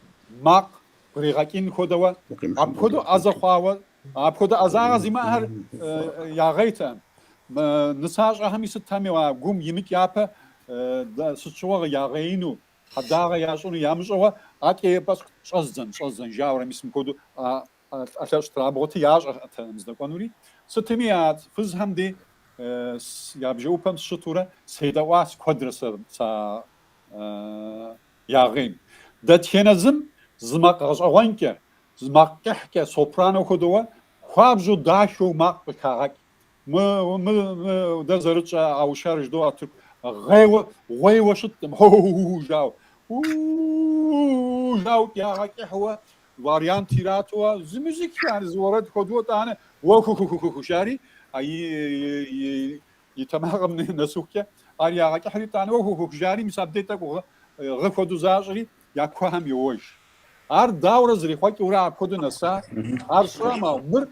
макъ къригъэкӏын хуэдэуэ, апхуэдэу ӏэзэ хъуауэ, апхуэдэ ӏэзагъэ зимыӏэхэр ягъейтэкъым. Нысащӏэхэми сытхэми а гум имыкӏ япэ. сыт щыгъуэ ягъеину, хьэдагъэ ящӏыну ямыщӏэуэ, аткӏэ пӏэщӏ щӏэздзэн, щӏэздзэн жауэрэ мис мыпхуэдэу ӏэлъэщӏ трабгъуэти ящӏэтэкъым здэкӏуэнури. Сытми а фызхэм дей я бжэӏупэм сыщытурэ седэӏуащ куэдрэ сэ ягъейм. Дэтхэнэ зым зы макъ гъэщӏэгъуэнкӏэ, зы макъ кӏыхькӏэ, сопрано хуэдэуэ, хуабжьу дахэу макъ къыхагъэкӏ. Мы, мы, мы дэ зэрытщӏэ аушар жыдоӏэ тырку гъейуэ, гъуейуэ щыткъым, хьу-ху-ху жауэ. У-у-у жауэ ягъэкӏыхьуэ, вариант иратуэ, зы музык ар зы уэрэд хуэдэу тӏанэ, уэху-ху-ху-ху жари, а и, и, и тэмакъым нэсыхукӏэ, ар ягъэкӏыхьри тӏанэ уэху-ху-ху жари, мис абдей тӏэкӏу гъы, гъы хуэдэу защӏри, я куэхэм йоуэж. Ар дауэрэ зэрихъуэкӏыурэ апхуэдэу нэса, ар сщӏэм, ауэ мыр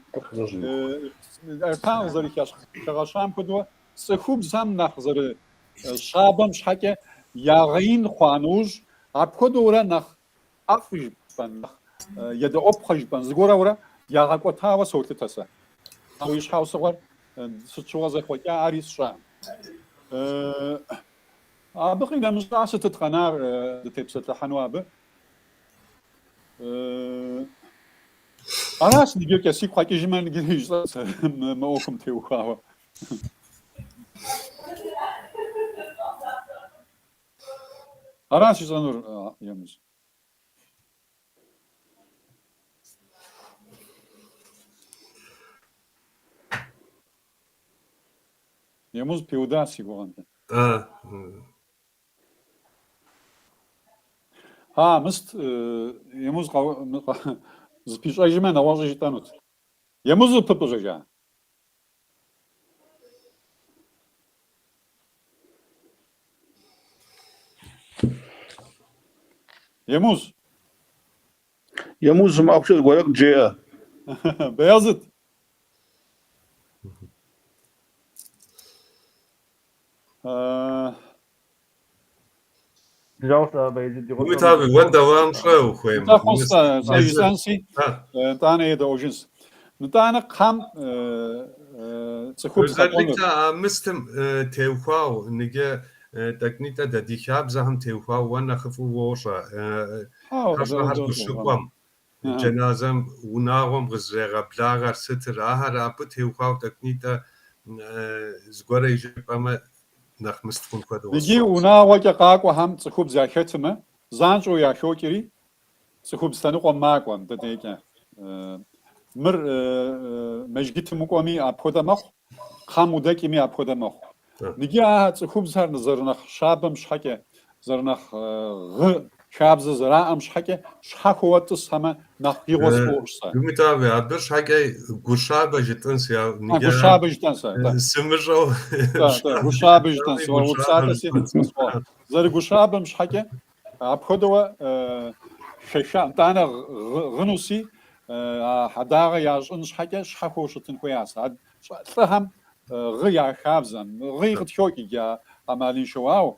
Эртан къызэрыхигъэщам хуэдэу цӏыхубзхэм нэхъ зэрыщабэм щхьэкӏэ ягъеин хъуа нэужь, апхуэдэурэ нэхъ ӏэфӏ жыпӏэн, нэхъ едэӏуэпхъэ жыпӏэн, зыгуэрэурэ ягъэкӏуэтауэ солъытэ сэ. Ауэ и щхьэусыгъуэр сыт щыгъуэ зэхъуэкӏа, ари сщӏакъым. Абы къинэмыщӏа сытыт къэнар дытепсэлъыхьыну абы? Аращ ныджэкӏэ сигу къэкӏыжмэ ныджэри жысӏэнщ мы ӏуэхум теухуауэ. Аращ жысӏэнур, Емуз. Емуз пиуда си гугъэмкӏэ. А, мыст, Емуз зыпищӏэжмэ, нэгъуэщӏи жытӏэнут. Емуз зыпыпӏыщӏэжа? Емуз. Емуз щымыӏэхукӏэ зыгуэрэ къыджеӏэ. Бэязыт. Умит абы, уэ дэуам щӏэ ухуейм. Нтӏэ хъунщ, сэ жысӏэнси, нтӏанэ едэӏуэжынщ. Нтӏанэ кхъэм цӏыхубз къэкӏуэнур. Özellikle а мыстым теухуау, ныджэ тӏэкӏунитӏэ дэ ди хабзэхэм теухуау уэ нэхъыфӏу уощӏэ. Хьэщӏэхэр къыщыкӏуэм, джэназэм унагъуэм къызэрегъэблагъэр сытыр, ахэр абы теухуау тӏэкӏунитӏэ зыгуэрэ жыпӏэмэ нэхъ мыст хъун хуэдэу Иджы къысщохъу. унагъуэкӏэ къакӏуэхэм цӏыхубз яхэтмэ, занщӏэу яхокӏри, цӏыхубз лъэныкъуэм макӏуэ дэ дейкӏэ. Мыр мэжджытым укӏуэми апхуэдэ мэхъу, кхъэм удэкӏми апхуэдэ мэхъу. Иджы а цӏыхубзхэр зэрынэхъ щабэм щхьэкӏэ, зэрынэхъ гъы хабзэ зэраӏэм щхьэкӏэ щхьэхуэуэ тӏысхэмэ нэхъ игъуэ сфӏощӏ сэ. Умит абы, абы щхьэкӏэ гущабэ жытӏэнс, я А, гущабэ жытӏэнс сэ, тӏэ. Сымыщӏэу. Тӏэ, тӏэ, гущабэ жытӏэнс, уэ упсалъэ си Зэрыгущабэм щхьэкӏэ апхуэдэуэ хэша, нтӏанэ гъынуси, а хьэдагъэ ящӏын щхьэкӏэ щхьэхуэу щытын хуеящ. Лӏыхэм гъы я хабзэм, гъыи къытхокӏ иджы ӏэмалыншэу, ауэ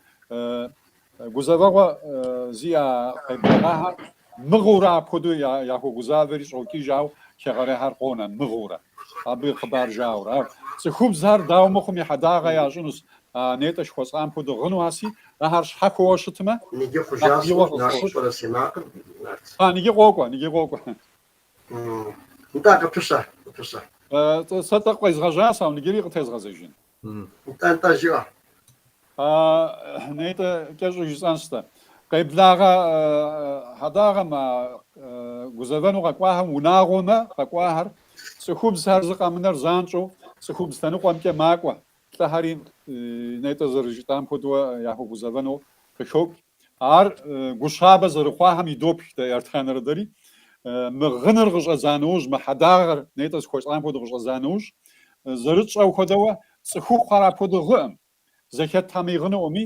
гузэвэгъуэ зиӏэ къеблэгъахэр мыгъыурэ апхуэдэу яхуэгузавэри щӏокӏыж, ауэ хэгъэрейхэр къонэ мыгъыурэ, абы хъыбар жауэрэ. Ауэ цӏыхубзхэр дауэ мыхъуми хьэдагъэ ящӏынущ, а нетӏэ жыхуэсӏам хуэдэу гъынухэси, ахэр щхьэхуэуэ щытмэ, Ныджы нэхъ хъужащ, игъуэ Нарт къысфӏощӏ. пщӏэрэ си макъым, Нарт. А, ныджы къокӏуэ, ныджы къокӏуэ. Нтӏэ, къыпыщэ, къыпыщэ. Сэ тӏэкӏу къезгъэжьащ, ауэ ныджыри къытезгъэзэжын. Нтӏэ, нтӏэ, жыӏэ. Нетӏэ кӏэщӏу жысӏэнщ-тӏэ. Къеблагъэ хьэдагъэм а гузэвэну къэкӏуахэм унагъуэмэ къэкӏуахэр, цӏыхубзхэр зы къэмынэр занщӏэу цӏыхубз лъэныкъуэмкӏэ макӏуэ. Лӏыхэри нетӏэ зэрыжытӏам хуэдэу яхуэгузэвэну къыхокӏ. Ар гущабэ зэрыхъуахэм идопх дэ Эртанрэ дэри. Мы гъыныр къыщӏэдза нэужь, мы хьэдагъэр нетӏэ зыхуэщӏам хуэдэу къыщӏэдза нэужь, зэрытщӏэу хуэдэуэ цӏыхухъухэр апхуэдэу гъыӏым, зэхэтхэми гъынуӏыми,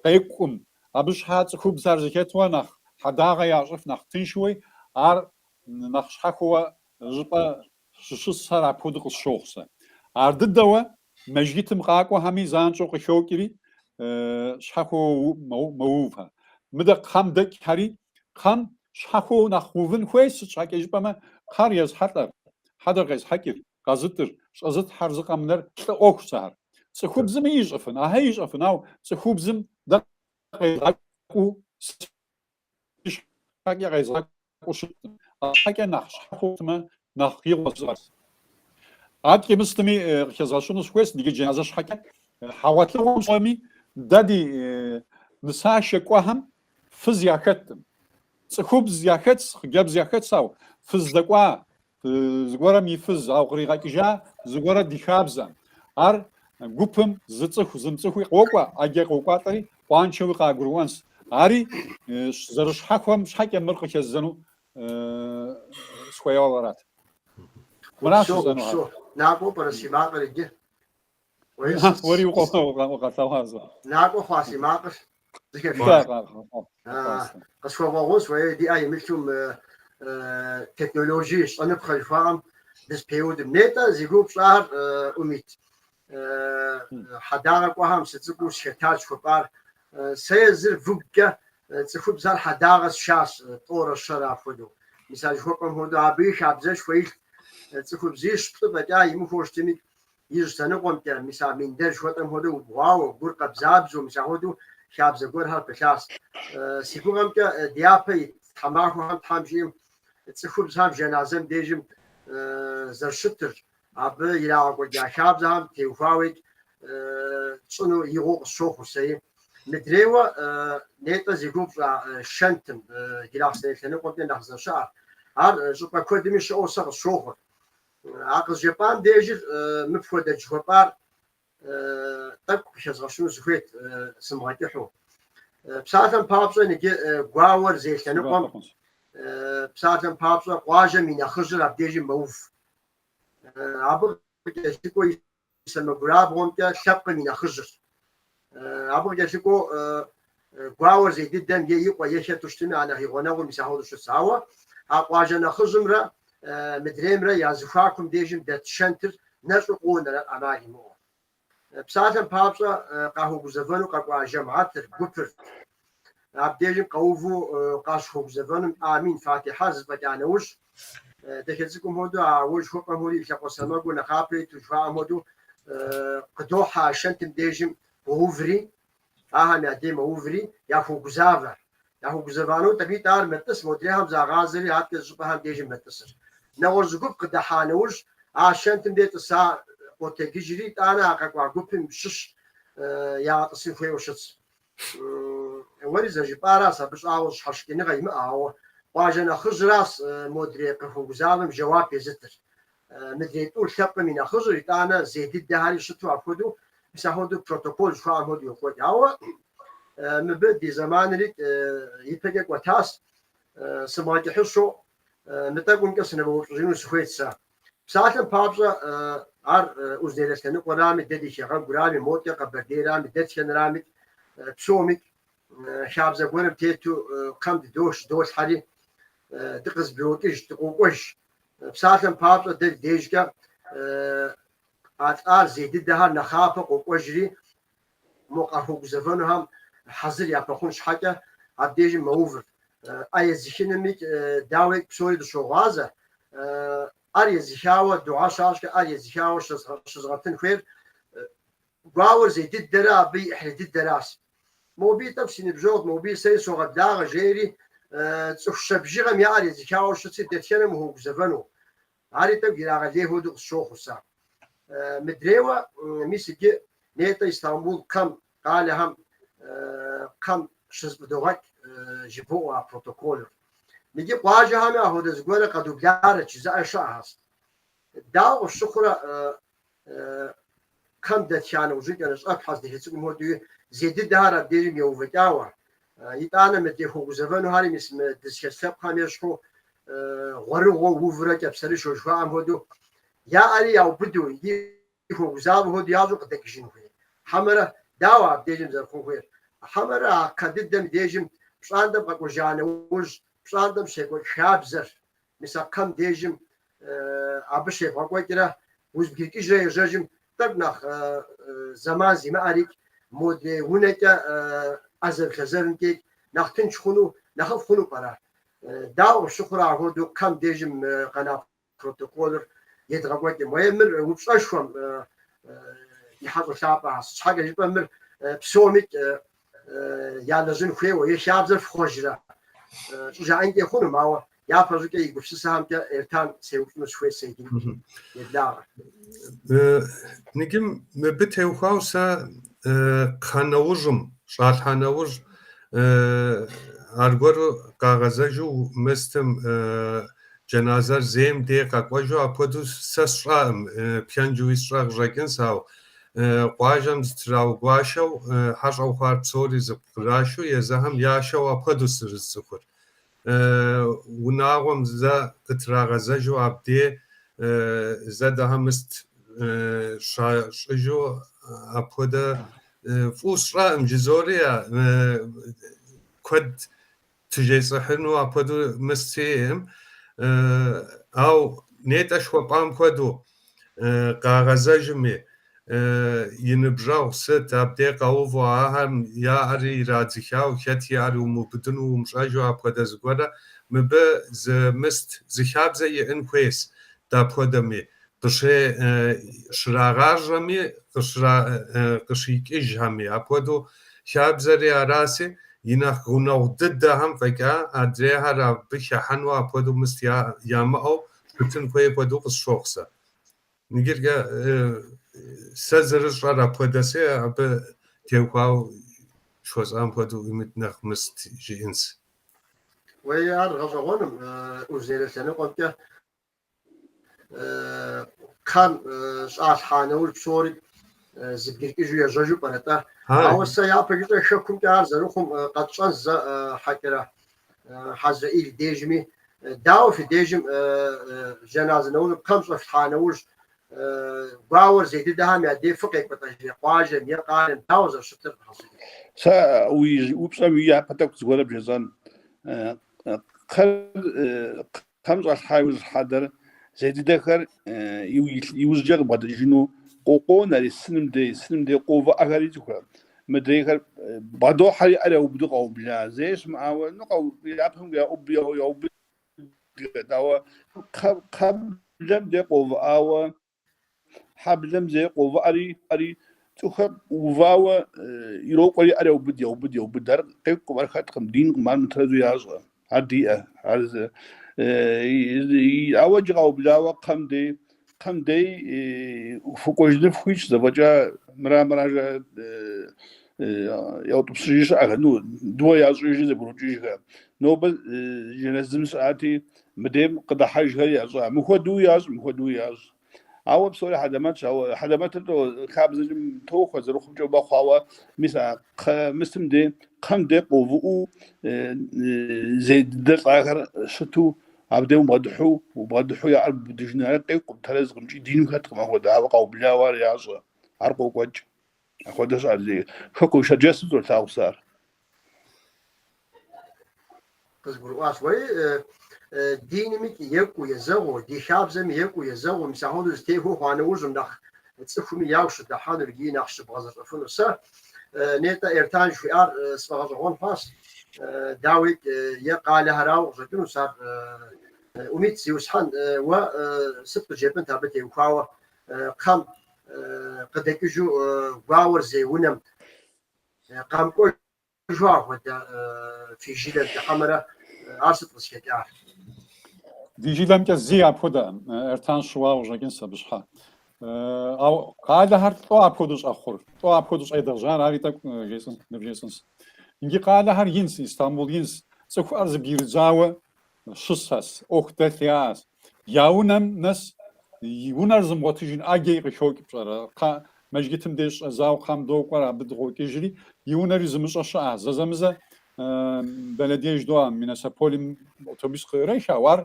къекӏукъым. Абы щхьа цӏыхубзхэр зэхэтуэ нэхъ хьэдагъэ ящӏыф нэхъ тыншуи, ар нэхъ щхьэхуэуэ щӏыпӏэ щыщысхэр апхуэдэу къысщохъу сэ. Ар дыдэуэ мэжджытым къакӏуэхэми занщӏэу къыхокӏри, щхьэхуэуэ мэувхэр. Мыдэ кхъэм дэкӏхэри, кхъэм щхьэхуэу нэхъ увын хуейщ, сыт щхьэкӏэ жыпӏэмэ, кхъэр езыхьэлӏэр, хьэдэр къезыхьэкӏыр, къэзытӏыр, щӏэзытхьэр зы къэмынэр лӏы ӏуэхущ ар. Цӏыхубзми ищӏыфын, ахьей ищӏыфын, ауэ цӏыхубзым дэ. къезгъэкӏуу щхьэкӏэ къезгъэкӏуу щыткъым. Арщхьэкӏэ нэхъ щхьэхуэу щытмэ, нэхъ игъуэ сщӏэрт. Адэкӏи мыстми къыхэзгъэщыну сыхуейщ, иджы джэназэ щхьэкӏэ хьэгъуэлӏыгъуэм щыгъуэми дэ ди нысашэ кӏуэхэм фыз яхэткъым. Цӏыхубз яхэтщ, хъыджэбз яхэтщ, ауэ фыз дэкӏуа, зыгуэрым и фыз, ауэ къригъэкӏыжа зыгуэрэ ди хабзэм. Ар гупым зы цӏыху, зы мыцӏыхуи къокӏуэ, ӏэджэ къокӏуалӏэри, къуаншэуи къагурыӏуэнщ. Ари зэрыщхьэхуэм щхьэкӏэ мыр къыхэздзэну схуеяуэ арат. Мыращ Упсэу, жысӏэнухэр. упсэу. Накӏуэу пӏэрэ си макъыр иджы? Уэри укъэлъэгъуа зэ. Накӏуэ хъуа си макъыр зэхэпха? Къысхуэвгъэгъунщ, уэ ди ӏэ имылъу мы технологии щӏэныпхъэ жыхуаӏэм дызэпеудым. Нетӏэ зи гугъу пщӏар Умит. Хьэдагъэ кӏуэхэм сыцӏыкӏуу схэтащ жыхуэпӏар. Сэ езыр выгукӏэ цӏыхубзхэр хьэдагъэ сшащ тӏорэ щэрэ апхуэдэу. Мис а жыхуэпӏэм хуэдэу абыи хабзэшхуэ илът. Цӏыхубзищ плӏы фӏэкӏа имыхуэу щытми, ижь лъэныкъуэмкӏэ, мис а миндэр жыхуэтӏэм хуэдэу убгъуауэ, гур къабзабзэу, мис ахуэдэу хабзэ гуэрхэр пылъащ. Си гугъэмкӏэ, дяпэ ит тхьэмахуэхэм Тхьэм жиӏэм цӏыхубзхэм жэназэм дежым зэрыщытыр, абы ирагъэкӏуэкӏа хабзэхэм теухуауи тщӏыну игъуэу къысщохъур сэри. Мыдрейуэ, нетӏэ зи гугъу пщӏа шэнтым, Джылахъстэней лъэныкъуэмкӏэ нэхъ зэрыщыӏэр, ар щӏыпӏэ куэдми щыӏэу сэ къысщохъур. А къызжепӏам дежыр мыпхуэдэ жыхуэпӏар тӏэкӏу къыхэзгъэщыну сыхуейт сымыгъэкӏыхьу. Псалъэм папщӏэ иджы гуауэр зей лъэныкъуэм, псалъэм папщӏэ къуажэм и нэхъыжьыр абдежым мэув. Абы къыкӏэлъыкӏуэу и сэмэгурабгъумкӏэ лъэпкъым и нэхъыжьыр. Абы къыкӏэлъыкӏуэу гуауэр зей дыдэм е и къуэ е хэту щытми, а нэхъ и гъунэгъур мис ахуэдэу щытщ. Ауэ а къуажэ нэхъыжьымрэ мыдреймрэ я зэхуакум дежым дэт шэнтыр нэщӏу къонэр ӏэмал имыӏэу. Псалъэм папщӏэ, къахуэгузэвэну къэкӏуа жэмгьэтыр, гупыр, абдежым къэуву къащыхуэгузэвэнум Амин, Фатихьэр зэфӏэкӏа нэужь, дахэ цӏыкӏум хуэдэу, а уэ жыхуэпӏэм хуэдэу и лъакъуэ сэмэгур нэхъапэ иту жыхуаӏэм хуэдэу къыдохьэ а шэнтым дежым къоуври, ахэм я дей мэуври, яхуогузавэ. Яхуэгузэва нэужь тӏэкӏуитӏ ар мэтӏыс, модрейхэм загъазэри адэкӏэ щӏыпӏэхэм дежым мэтӏысыр. Нэгъуэщӏ зы гуп къыдыхьа нэужь, а шэнтым дей тӏыса къотэджыжри, итӏанэ а къэкӏуа гупым щыщ ягъэтӏысын хуейуэ щытщ. Уэри зэрыжыпӏаращ, абы щӏагъуэ щхьэщыкӏыныгъэ имыӏэ, ауэ къуажэ нэхъыжьращ модрей къыхуэгузавэм жэуап езытыр. Мыдрей тӏур лъэпкъым и нэхъыжьыр, итӏанэ зей дыдэхэри щыту апхуэдэу, мис апхуэдэу протокол жыхуаӏэм хуэдэу йокӏуэкӏ. Ауэ мыбы ди зэманри ипэкӏэ кӏуэтащ, сымыгъэкӏыхьыщэу мы тӏэкӏумкӏэ сынывэупщӏыжыну сыхуейт сэ. Псалъэм папщӏэ, ар Узунейлэ лъэныкъуэрами, дэ ди хэгъэгурами, модкӏэ Къэбэрдейрами, дэтхэнэрами, псомикӏ хабзэ гуэрым тету кхъэм дыдош, долъхьэри, дыкъызброкӏыж, дыкъокӏуэж. Псалъэм папщӏэ, дэ ди дежкӏэ а лӏар зей дыдэхэр нэхъапэ къокӏуэжри, мо къахуэгузэвэнухэм хьэзыр япэхъун щхьэкӏэ абдежым мэувыр. ӏэ езыхынымикӏ, дауикӏ, псори дыщогъуазэ. ӏэр езыхауэ, дугьэ щащӏкӏэ ӏэр езыхауэ щызыгъэтын хуейр гуауэр зей дыдэрэ абы и ӏыхьлы дыдэращ. Мобы тӏэкӏу си ныбжьэгъут, мобы сэри согъэблагъэ, жери цӏыху щэ бжыгъэм я ӏэр езыхауэ щытщи, дэтхэнэм ухуэгузэвэну. Ари тӏэкӏу ирагъэлей хуэдэу къысщохъу сэ. Мыдрейуэ, мис иджы нетӏэ Истамбул кхъэм, къалэхэм кхъэм щызэфӏыдогъэкӏ жыбоӏэ а протоколыр. Иджы къуажэхэми апхуэдэ зыгуэрэ къэдубларэт жызыӏэ щыӏэхэщ. Дауэ къыфщыхъурэ кхъэм дэтха нэужьыкӏэ щӏэфлъхьэ дахэ цӏыкӏум хуэдэуи зей дыдэхэр абдежым еувэкӏауэ, итӏанэ мыдрей хуэгузэвэнухэри мис мы дызыхэс лъэпкъхэм ещхьу гъуэрыгъуэу уврэ кӏапсэрышэу жыхуаӏэм хуэдэу я ӏэри яубыду икӏи хуэгузавэ хуэдэу ящӏу къыдэкӏыжын хуей. Хьэмэрэ дауэ абдежым зэрыхъун хуейр? Хьэмэрэ а кхъэ дыдэм дежым пщӏантӏэм къэкӏуэжа нэужь пщӏантӏэм щекӏуэкӏ хабзэр Мис а кхъэм дежым абы щебгъэкӏуэкӏрэ узбгрыкӏыжрэ ежьэжым тӏэкӏу нэхъ зэман зимыӏэрикӏ, модрей унэкӏэ ӏэзэв-лъэзэвымкӏи нэхъ тынш хъуну, нэхъыфӏ хъуну пӏэрэ? Дауэ къыфщыхъурэ апхуэдэу кхъэм дежым къэна протоколыр едгъэкӏуэкӏым? Уей, мыр упщӏэшхуэм ди хьэщӏэ лъапӏэхэр, сыт щхьэкӏэ жыпӏэм мыр псомикӏ. ялэжьын хуейуэ е хабзэр фхъуэжрэ щӏыжаӏэнкӏи хъунум, ауэ япэщӏыкӏэ и гупсысэхэмкӏэ Эртан сеупщӏыну сыхуейт сэ иджы. Еблагъэ. Ныджы мыбы теухуауэ сэ кхъэ нэужьым, щӏалъхьа нэужь, аргуэру къагъэзэжу мыстым джэназэр зейм дей къэкӏуэжу апхуэдэу сэ сщӏэкъым, пхэнжуи сщӏэ къыщӏэкӏынс, ауэ къуажэм зытраугуашэу хьэщӏэу хъуар псори зэбграшу езыхэм яшэу апхуэдэу сызэрыцӏыхур. Унагъуэм зэ къытрагъэзэжу абдей зэдэхьэ мыст щащӏыжу апхуэдэ фӏыуэ сщӏэкъым жызори, куэд тыжесӏыхьыну апхуэдэу мыст сиӏэкъым. Ауэ нетӏэ жыхуэпӏам хуэдэу къагъэзэжми, и ныбжьэгъу сыт абдей къэуву ахэм я ӏэри ирадзыхауэ, хэт и ӏэр умыубыдыну умыщӏэжу апхуэдэ зыгуэрэ мыбы зы мыст, зы хабзэ иӏэн хуейс дапхуэдэми, къыщрагъажьэми, къыщикӏыжхэми. Апхуэдэу хабзэри араси, и нэхъ гъунэгъу дыдэхэм фӏэкӏа адрейхэр абы хыхьэну апхуэдэу мыст ямыӏэу щытын хуей хуэдэу къысщохъу сэ. Иджыркӏэ сэ зэрысщӏэр апхуэдэси, абы теухуауэ жыхуэсӏам хуэдэу Умит нэхъ мыст жиӏэнс. Уей, ар гъэщӏэгъуэным, Узунейлэ лъэныкъуэмкӏэ кхъэм щӏалъхьа нэужь псори зэбгрыкӏыжу ежьэжу пӏэрэ-тӏэ? Ауэ сэ япэ жыщӏэ хэкумкӏэ ар зэрыхъум къэтщӏэн зэ хьэкӏэрэ Хьэзрэӏил дежми. Дауэ фи дежым жэназы нэужь, кхъэм щӏэфлъхьа нэужь, гуауэр зей дыдэхэм я дей фыкъекӏуэлӏэжрэ къуажэм е къалэм, дауэ зэрыщытыр, Хьэзрэӏил? Сэ уи упщӏэм и япэ тӏэкӏу зыгуэрэ бжесӏэн. Кхъэр Кхъэм щӏалъхьа иужь хьэдэр зей дыдэхэр иужькӏэ къыбгъэдэкӏыжыну къонэри, сыным дей, сыным дей къоувыӏэхэри цӏыхухэр. Мыдрейхэр бгъэдохьэри ӏэр яубыду къаубла. Зей щымыӏауэ, ну, япэм яубыд, ауэ кхъэблэм дей къоувыӏауэ, Хьэблэм зей къоувыӏэри, ӏэри цӏыхухэр увауэ ирокӏуэри ӏэр яубыд, яубыд, яубыд. Ар къекӏукъым, ар хэткъым, динкъым, ар мытэрэзу ящӏэ. Ар диӏэ. Ар зы. Ауэ иджы къаублауэ кхъэм дей, кхъэм дей фыкӏуэжыну фыхуитщ, зэфӏэкӏа мыра мыра жаӏэ яутӏыпщыжи щыӏэхэр, ну, дыуэ ящӏыжри зэбгрокӏыжхэ. Нобэ жэназым щыӏати, мыдейм къыдыхьэжхэри ящӏа. Мыхуэдуи ящӏ, мыхуэдуи ящӏ. Ауэ псори хьэлэмэтщ, ауэ хьэлэмэтыр хабзэкӏэм тохуэ, зэрыхъумкӏэ мэхъу, ауэ мис а кхъэ мыстым дей, кхъэм дей къоувыӏэу зей дыдэ лӏахэр щыту, абдей убгъэдыхьу, убгъэдыхьу я ӏэр бубыдыжыну ар къекӏукъым, тэрэзкъым икӏи диным хэткъым апхуэдэ, ауэ къаублауэ ар ящӏэ, ар къокӏуэкӏ. Апхуэдэ щыӏэ ди хэку Шэрджэсым солъагъу сэ ар. Къызгурыӏуащ. Уэри динымикӏ екӏуу езэгъыу, ди хабзэми екӏуу езэгъыу, мис апхуэдэу зытехуэу хъуа нэужьым нэхъ цӏыхуми ягу щыдыхьэнур икӏи нэхъ щыбгъэзэщӏэфынур. Сэ нетӏэ Эртан жыхуиӏар сфӏэгъэщӏэгъуэн хъуащ. Дауикӏ, е къалэхэрауэ къыщӏэкӏынущ ар. Умит, зиусхьэн, уэ сыт къыджепӏынт абы теухуауэ кхъэм къыдэкӏыжу гуауэр зей унэм къэмыкӏуэжу апхуэдэ фи жылэмкӏэ хьэмэрэ ар сыт къызыхэкӏар? Ди жылэмкӏэ зи апхуэдэкъым. Эртан щыуауэ къыщӏэкӏынщ абы щхьэ. Ауэ къалэхэр лӏо апхуэдэу щӏэхъур, лӏо апхуэдэу щӏедгъэжьар, ари тӏэкӏу жесӏэн, нывжесӏэнщ. Иджы къалэхэр инщ, Истамбул инщ, цӏыхухэр зэбгырыдзауэ щысхэщ, ӏуэху дэлъ яӏэщ. Я унэм нэс и унэр зымыгъуэтыжын ӏэджэи къыхокӏ пщӏэрэ. Кхъэ мэжджытым деж щӏэдзауэ кхъэм докӏуэр, абы дыкъокӏыжри, и унэри зымыщӏэ щыӏэ. Зэзэмызэ беледие жыдоӏэ Минасаполим автобус къыреш, ауэ ар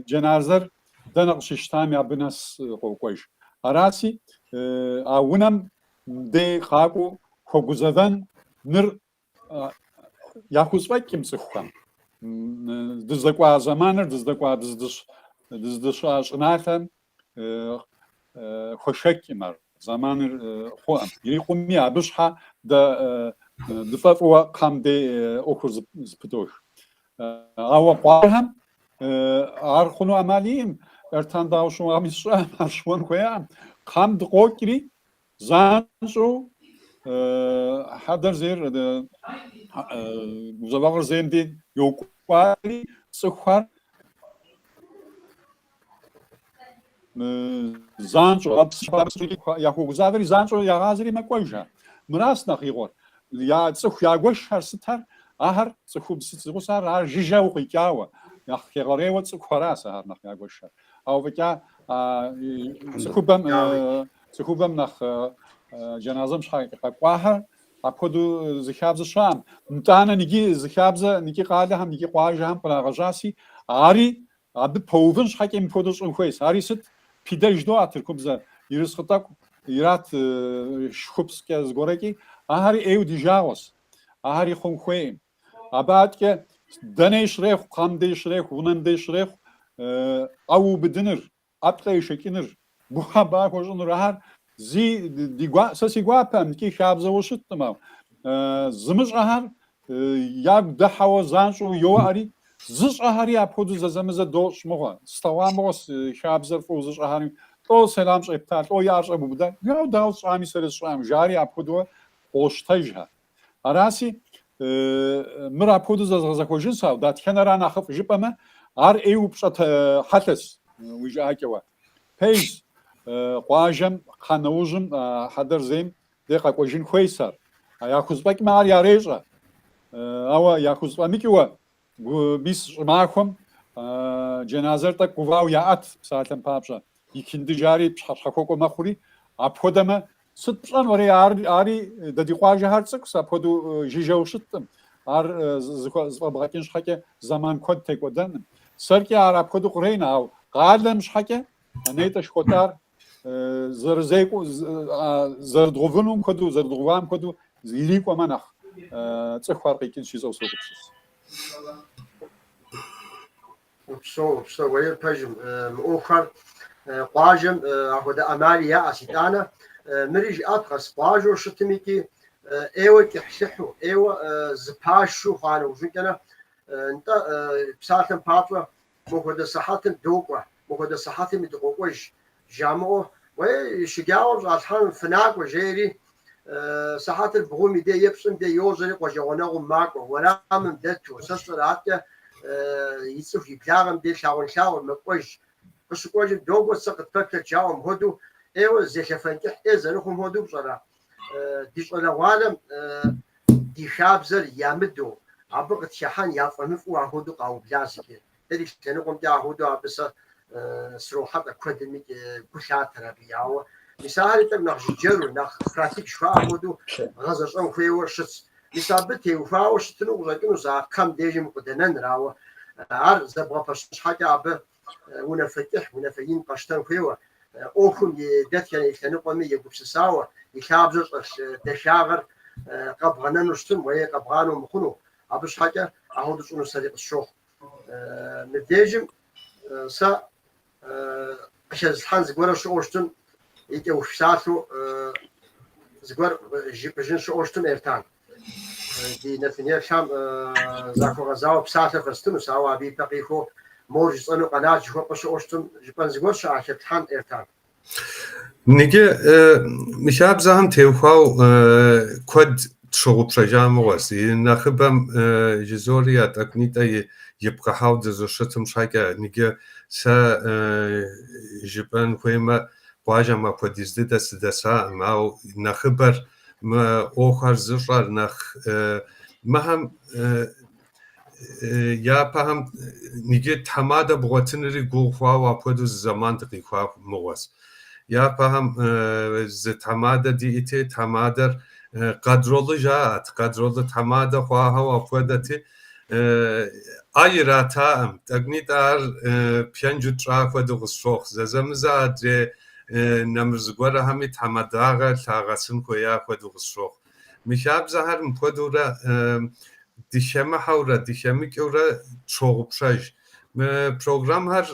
джэназэр дэнэ къыщищтами абы нэс къокӏуэж. Араци, а унэм дей къакӏуэу хуэгузэвэн ныр яхузэфӏэкӏкъым цӏыхухэм. Дыздэкӏуа зэманыр, дыздэкӏуа дыздыщыӏа щӏыналъэм хуэшэчкъым ар, зэманыр хъуӏым. Ирикъуми, абы щхьэ дэ дыфӏэфӏыуэ кхъэм дей ӏуэхур зыпыдох. Ауэ къуажэхэм ар хъуну ӏэмал иӏым, Эртан дауэ щыуами сщӏэкъым, ар щыуэн хуеякъым. Кхъэм дыкъокӏри, занщӏэу Хьэдэр зейр гузэвэгъуэр зейм дей йокӏуалӏэри, цӏыхухэр занщӏэу яхуогузавэри занщӏэу ягъазэри мэкӏуэжхэр. Мыращ нэхъ игъуэр. Я цӏыху ягуэшхэр сытхэр, ахэр цӏыхубз сыт зигъусэр, ар жыжьэ укъикӏауэ, нэхъ хегъэрейуэ цӏыхухэращ ахэр нэхъ ягуэшхэр. Ауэ фӏэкӏа цӏыхубэм цӏыхубэм нэхъ джэназэм щхьэ къэкӏуахэр апхуэдэу зы хабзэ щыӏэм. Нтӏанэ ныджы зы хабзэ ныджы къалэхэм, ныджы къуажэхэм кърагъэжьаси, ари абы пэувын щхьэкӏэ мыпхуэдэу щӏын хуейщ. Ари сыт? Pide жыдоӏэ тыркубзэ, ерыскъы тӏэкӏу ират шхупскӏэ зыгуэрэкӏи, ахэри ӏейуэ ди жагъуэщ. Ахэри хъун хуейкъым. Абы аткӏэ дэнэи щрехъу, кхъэм дей щрехъу, унэм дей щрехъу, ӏэ убыдыныр, ӏэплӏэ ешэкӏыныр, гухьэ ба хуэщӏыныр, ахэр зи ди гуа, сэ си гуапэкъым икӏи хабзэуэ щыткъым, ауэ зымыщӏэхэр ягу дыхьэуэ занщӏэу йоӏэри, зыщӏэхэри апхуэдэу зэзэмызэ дощӏ мыгъуэ. Слъэгъуа мыгъуэ хабзэр фӏыуэ зыщӏэхэри, лӏо сэлам щӏепта, лӏо и ӏэр щӏэбубыда, яу дауэ сщӏами сэри сщӏам, жари апхуэдэуэ къощтэжхэр. Араси, мыр апхуэдэу зэзгъэзэхуэжынщ, ауэ дэтхэнэра нэхъыфӏ жыпӏэмэ, ар ӏей упщӏэ хьэлъэщ уи жыӏэкӏэуэ. Пэжщ, къуажэм кхъэ нэужьым хьэдэр зейм дей къэкӏуэжын хуейщ ар. Яхузэфӏэкӏмэ, ар ярещӏэ. Ауэ яхузэфӏэмыкӏыуэ, мис щӏымахуэм джэназэр тӏэкӏу гувауэ яӏэт, псалъэм папщӏэ. Икинды жари пщыхьэщхьэхуэкӏуэ мэхъури, апхуэдэмэ, сыт пщӏэн уэри, ари дэ ди къуажэхэр цӏыкӏущ, апхуэдэу жыжьэу щыткъым. Ар зэфӏэбгъэкӏын щхьэкӏэ зэман куэд текӏуэдэнкъым. Сэркӏэ ар апхуэдэу къренэ, ауэ къалэм щхьэкӏэ а нетӏэ жыхуэтӏар зэрызекӏуэу, зэрыдгъэувынум хуэдэу, зэрыдгъэувам хуэдэу ирикӏуэмэ нэхъ цӏыхухэр къикӏынщ жысӏэу согупсыс. Упсэу, упсэу, уэри пэжым. Мы ӏуэхухэр къуажэм апхуэдэ ӏэмали яӏэщ. Итӏанэ мыри жыӏэпхъэщ, къуажэу щытым икӏи ӏейуэ кӏыхьлъыхьу, ӏейуэ зыпашу хъуа нэужьынкӏэрэ, нтӏэ, псалъэм папщӏэ, мыхуэдэ сыхьэтым докӏуэ, мыхуэдэ сыхьэтым дыкъокӏуэж жамыӏэу, уей, шэджагъуэм щӏалъхьэн фынакӏуэ, жери, сыхьэтыр бгъум и дей е пщӏым дей йожьэри къуажэ гъунэгъум макӏуэ, уэрамым дэту, сэ сщӏэрэ аткӏэ и цӏыху и благъэм дей лъагъунлъагъур мэкӏуэж. Къыщыкӏуэжым догуэ сэ къытпэплъэт жаӏэу мыхуэдэу ӏейуэ зелъэфэнкӏыхь ӏей зэрыхъум хуэдэу пщӏэрэ? Ди щӏалэгъуалэм ди хабзэр ямыдэу, абы къытхыхьэн яфӏэмыфӏу ахуэдэу къаублащ иджы. Дэ ди лъэныкъуэмкӏэ ахуэдэу абы сэ срохьэлӏэ куэдым гу лъатэр абы, ауэ мис ахэри тӏэкӏу нэхъ жыджэру, нэхъ практик жыхуаӏэм хуэдэу гъэзэщӏэн хуейуэ щытщ. Мис абы теухуауэ щытыну къыщӏэкӏынущ а кхъэм дежым къыдэнэныр, ауэ ар зэбгъэпэщын щхьэкӏэ абы унафэ кӏыхь, унафэ ин къэщтэн хуейуэ, ӏуэхум и дэтхэнэ и лъэныкъуэми егупсысауэ, и лъабжьэ щӏэлъ дахагъэр къэбгъэнэну щытым, уей къэбгъанэу мыхъуну, абы щхьэкӏэ ахуэдэу щӏыну сэри къысщохъу. Мыбдежым сэ къыхэзылъхьэн зыгуэрэ щыӏэу щытым, и кӏэух псалъэу зыгуэр жыпӏэжын щыӏэу щытым, Эртан. Ди нэтынеплъхэм захуэгъэзауэ псалъэ фэстынущ, ауэ абы ипэ къихуэу мор жысӏэну къэнат жыхуэпӏэ щыӏэу щытым, жыпӏэн зыгуэр щыӏэ хэплъхьэн, Эртан? Ныджы мы хабзэхэм теухуауэ куэд тщыгъупщэжа мыгъуэщ. И нэхъыбэм жызори я тӏэкӏунитӏэ ипкъыхьауэ дызэрыщытым щхьэкӏэ, ныджы сэ жыпӏэн хуеймэ, къуажэм апхуэдиз дыдэ сыдэсаӏым, ауэ нэхъыбэр мы ӏуэхухэр зыщӏэр нэхъ мыхэм япэхэм ныджы тхьэмадэ бгъуэтынри гугъу хъуауэ апхуэдэу зы зэман дыкъихуа мыгъуэщ. Япэхэм зы тхьэмадэ диӏэти, тхьэмадэр кадролы жаӏэт, кадролы тхьэмадэ хъуахэу апхуэдэти, ӏэ иратаӏым. Тӏэкӏунитӏэ ар пхэнжу тщӏа хуэдэу къысщохъу. Зэзэмызэ адрей нэмыщӏ зыгуэрхэми тхьэмадагъэ лъагъэсын хуея хуэдэу къысщохъу. Мы хабзэхэр мыпхуэдэурэ дыхэмыхьэурэ, дыхэмыкӏыурэ тщогъупщэж. Мы программхэр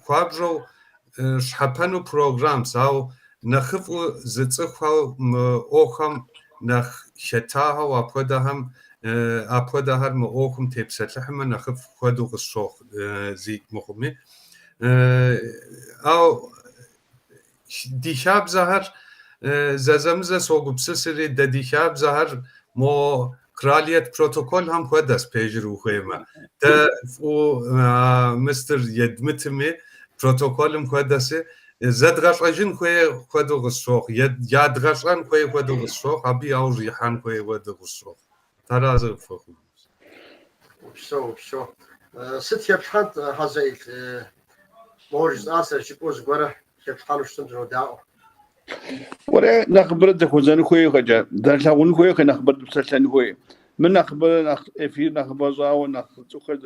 хуабжьу щхьэпэну программщ, ауэ нэхъыфӏу зыцӏыхухэу мы ӏуэхухэм нэхъ хэтахэу апхуэдэхэм апхуэдэхэр мы ӏуэхум тепсэлъыхьмэ нэхъыфӏ хуэдэу къысщохъу зикӏ мыхъуми. Ауэ ди хабзэхэр Зэзэмызэ согупсысри, дэ ди хабзэхэр мо кралиет протоколхэм хуэдэщ, пэжыр ухуеймэ. Дэ фӏыуэ мыстыр едмытми, протоколым хуэдэщи, зэдгъэщӏэжын хуей хуэдэу къысщохъу, ядгъэщӏэн хуей хуэдэу къысщохъу, абы яужь ихьэн хуей хуэдэу къысщохъу. Арэзы къыпхуэхъунущ. Упсэу, упсэу. Сыт хэплъхьэнт, Хьэзрэӏил? Мор жысӏа сэ жыпӏэу зыгуэрэ хэплъхьэну щытым дынодаӏуэ. Уэрэ нэхъыбэрэ дызэхуэзэн хуейхэкӏэ, дызэрылъагъун хуейхэ, нэхъыбэрэ дыпсэлъэн хуей. Мыр нэхъыбэрэ нэхъ эфир нэхъыбэ щӏауэ, нэхъ цӏыхухэр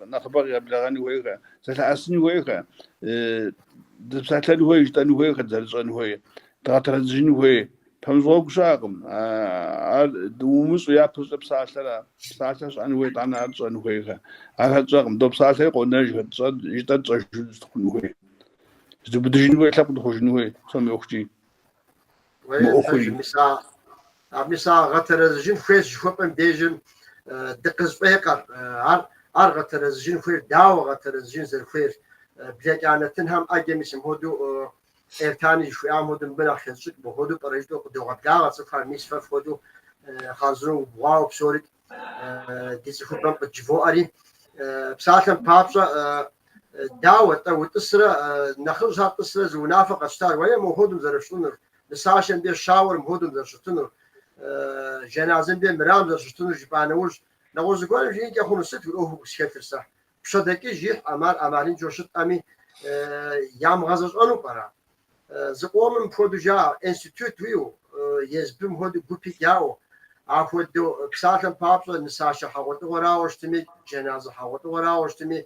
нэхъыбэ къегъэблэгъэн хуейхэ, зэлъэӏэсын хуейхэ, дыпсэлъэн хуей, жытӏэн хуейхэ, дызэрыщӏэн хуей, дгъэтэрэзыжын хуей. Пэмыщӏ гъуэгу щыӏэкъым. Ар умыщӏу япэщӏыкӏэ псалъэра. Псалъэ щыӏэн хуей, итӏанэ ар тщӏэн хуейхэ. Ахэр тщӏэкъым. Допсалъэри къонэжхэ, тщӏэр, жытӏэр тщӏэжу дыхъун хуей. Зыдубыдыжын хуей, лъэпкъ дыхъужын хуей, псом ӏуэхукӏи. Мы ӏуэхури. Мис а, мис а гъэтэрэзыжын хуейщ жыхуэпӏэм дежым дыкъызыфӏекъэр. Ар, ар гъэтэрэзыжын хуейр, дауэ гъэтэрэзыжын зэрыхуейр? Блэкӏа нэтынхэм ӏэджэ мис мыпхуэдэу Эртани жыхуиӏам хуэдэу мыбы нэхъ хэсщӏыкӏ, мыпхуэдэу пӏэрэ жытӏэу къыдогъэблагъэ цӏыхухэр, мис фэ фхуэдэу хъарзынэу убгъуауэ псори ди цӏыхубэм къыджывоӏэри. Псалъэм папщӏэ, дауэ-тӏэ утӏысрэ нэхъыжьхэр тӏысрэ зы унафэ къэфщтар, уэ мыпхуэдэу зэрыфщӏынур, нысашэм деж щауэр мыпхуэдэу зэрыщытынур, жэназым деж мырам зэрыщытынур жыпӏа нэужь, нэгъуэщӏ зыгуэрым жиӏэнкӏэ хъуну, сыт уи ӏуэхуу къысхэлъыр сэ? Пщэдэкӏыж ихькъым ар ӏэмалыншэу щытӏэми, ямыгъэзэщӏэну пӏэрэ? Зыкъомым мыпхуэдэу жаӏэ, институт уиӏэу, езбым хуэдэу гупи яӏэу, апхуэдэу псалъэм папщӏэ нысашэ хьэгъуэлӏыгъуэрауэ щытми, джэназэ хьэгъуэлӏыгъуэрауэ щытми,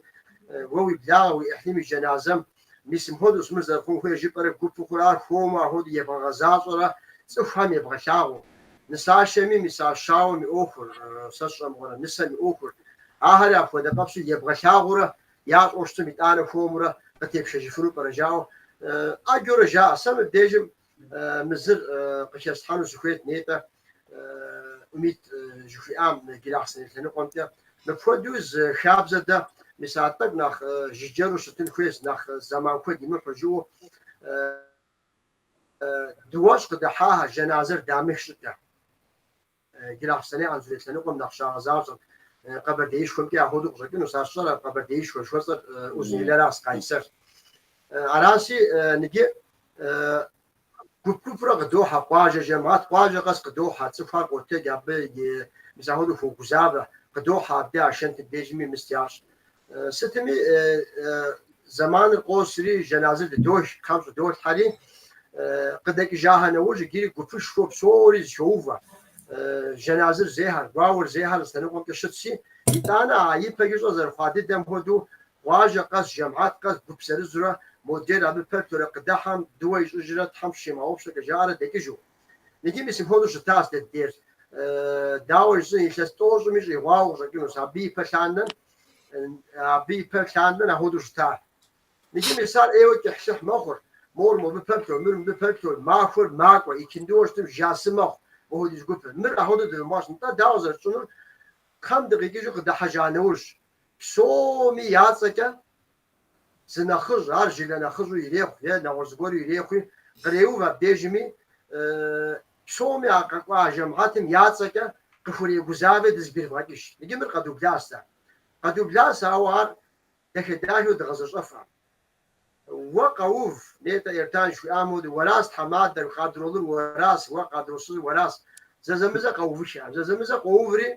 уэ уи благъэ, уи ӏыхьлым и джэназэм мис мыпхуэдэущ мыр зэрыхъун хуейр жыпӏэрэ гупу хъурэ ар хуэму апхуэдэу ебгъэгъэзащӏэрэ цӏыхухэм ебгъэлъагъуу. Нысашэми мис а щауэм и ӏуэхур, сэ сщӏэ мыгъуэрэ, нысэм и ӏуэхур, ахэри апхуэдэ къэпсу ебгъэлъагъуурэ ящӏэу щытым итӏанэ хуэмурэ къытепшэжыфыну пӏэрэ жаӏэу ӏэджэурэ жаӏэ. Сэ мыбдежым мы зыр къыхэслъхьэну сыхуейт нетӏэ Умит жыхуиӏам Джылахъстэней лъэныкъуэмкӏэ. Мыпхуэдэу зы хабзэ дэ мис а тӏэкӏу нэхъ жыджэру щытын хуейщ, нэхъ зэман куэд имыхьу жыӏэу дыуэщӏ къыдыхьахэр жэназыр дамых щӏыкӏэ. Джылахъстэней Анзорей лъэныкъуэм нэхъ щагъэзащӏэр Къэбэрдеишхуэмкӏи апхуэдэу къыщӏэкӏынущ. Ар сщӏэрэ Къэбэрдеишхуэ жыхуэсӏэр Узун-Яйлэращ, Къайсэр. Аращи, ныджы гуп-гупурэ къыдохьэ къуажэ жэмыхьэт, къуажэ къэс къыдохьэ, цӏыхухэр къотэдж, абы и мис апхуэдэу хуогузавэ, къыдохьэ абы а шэнтым дежми мыст ящӏ. Сытми, зэманыр къосри, жэназыр дыдох, кхъэм щӏыдолъхьэри, къыдэкӏыжахэ нэужь иджыри гупышхуэу псори зэхоувэ. Жэназыр зехьэр, гуауэр зехьэр зы лъэныкъуэмкӏэ щытщи, итӏанэ а ипэкӏэ щӏэ зэрыхъуа дыдэм хуэдэу къуажэ къэс, жэмыхьэт къэс гуп зырызурэ модрейр абы пэплъэурэ къыдэхьэм дыуэ ищӏыжрэ Тхьэм фщимыгъэгъупщэкӏэ жаӏэрэ дэкӏыжу. Иджы мис мыпхуэдэу щытащ дэ ддейр. Дауэ жысӏэн, илъэс тӏощӏми щӏигъуауэ къыщӏэкӏынущ. Абы ипэ лъандэм, абы ипэ лъандэм апхуэдэу щыта. Иджы мис ар ӏейуэ кӏыхьлӏыхь мэхъур. Мор мобы пэплъэу, мыр мыбы пэплъэу, махуэр макӏуэ, икындыуэ щытым жасы мэхъу мыпхуэдиз гупыр. Мыр апхуэдэу дывмыгъэщӏ. Нтӏэ, дауэ зэрытщӏынур? Кхъэм дыкъикӏыжу къыдыхьэжа нэужь, псоми я цӏэкӏэ Зы нэхъыжь, ар жылэ нэхъыжьу ирехъу е нэгъуэщӏ зыгуэру ирехъуи, къреув абдежми, псоми а къэкӏуа жэмыхьэтым я цӏэкӏэ къыхурегузавэ дызэбгрывгъэкӏыж. Иджы мыр къэдублащ дэ. Къэдублащ, ауэ ар дахэ-дахэу дгъэзэщӏэфкъым. Уэ къэув, нетӏэ Эртан жыхуиӏам хуэдэу, уэращ тхьэмадэр, кадролыр уэращ, уэ кадросызыр уэращ. Зэзэмызэ къэувыххэкъым. Зэзэмызэ къоуври,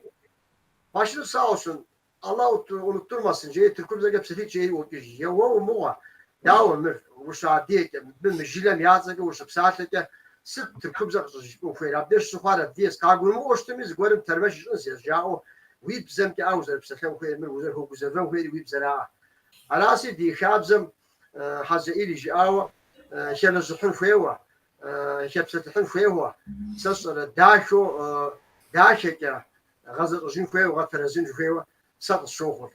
Başınız sağ olsun, Allah unutturmasın жери тыркубзэкӏэ псэлъитӏ жери ӏуокӏыж. Е уэ умыгъуэ, дауэ мыр, ущыадыгэкӏэ, мыбы мы жылэм я цӏэкӏэ ущыпсалъэкӏэ сыт тыркубзэ къыщӏыжыпӏэн хуейр? Абдеж щыхъуар абдеж къагурымыӏуэу щытми, зыгуэрым тэрмэш ищӏынщ езы жаӏэу уи бзэмкӏэ ӏэ узэрыпсэлъэн хуейр, мыр узэрыхуэгузэвэн хуейри уи бзэраӏэ. Араси ди хабзэм Хьэзрэӏил жиӏауэ хэлэжьыхьын хуейуэ, хэпсэлъыхьын хуейуэ, сэ сщӏэрэ дахэу дахэкӏэ гъэзэщӏэжын хуейуэ, гъэтэрэзын хуейуэ сэ къысщохъур.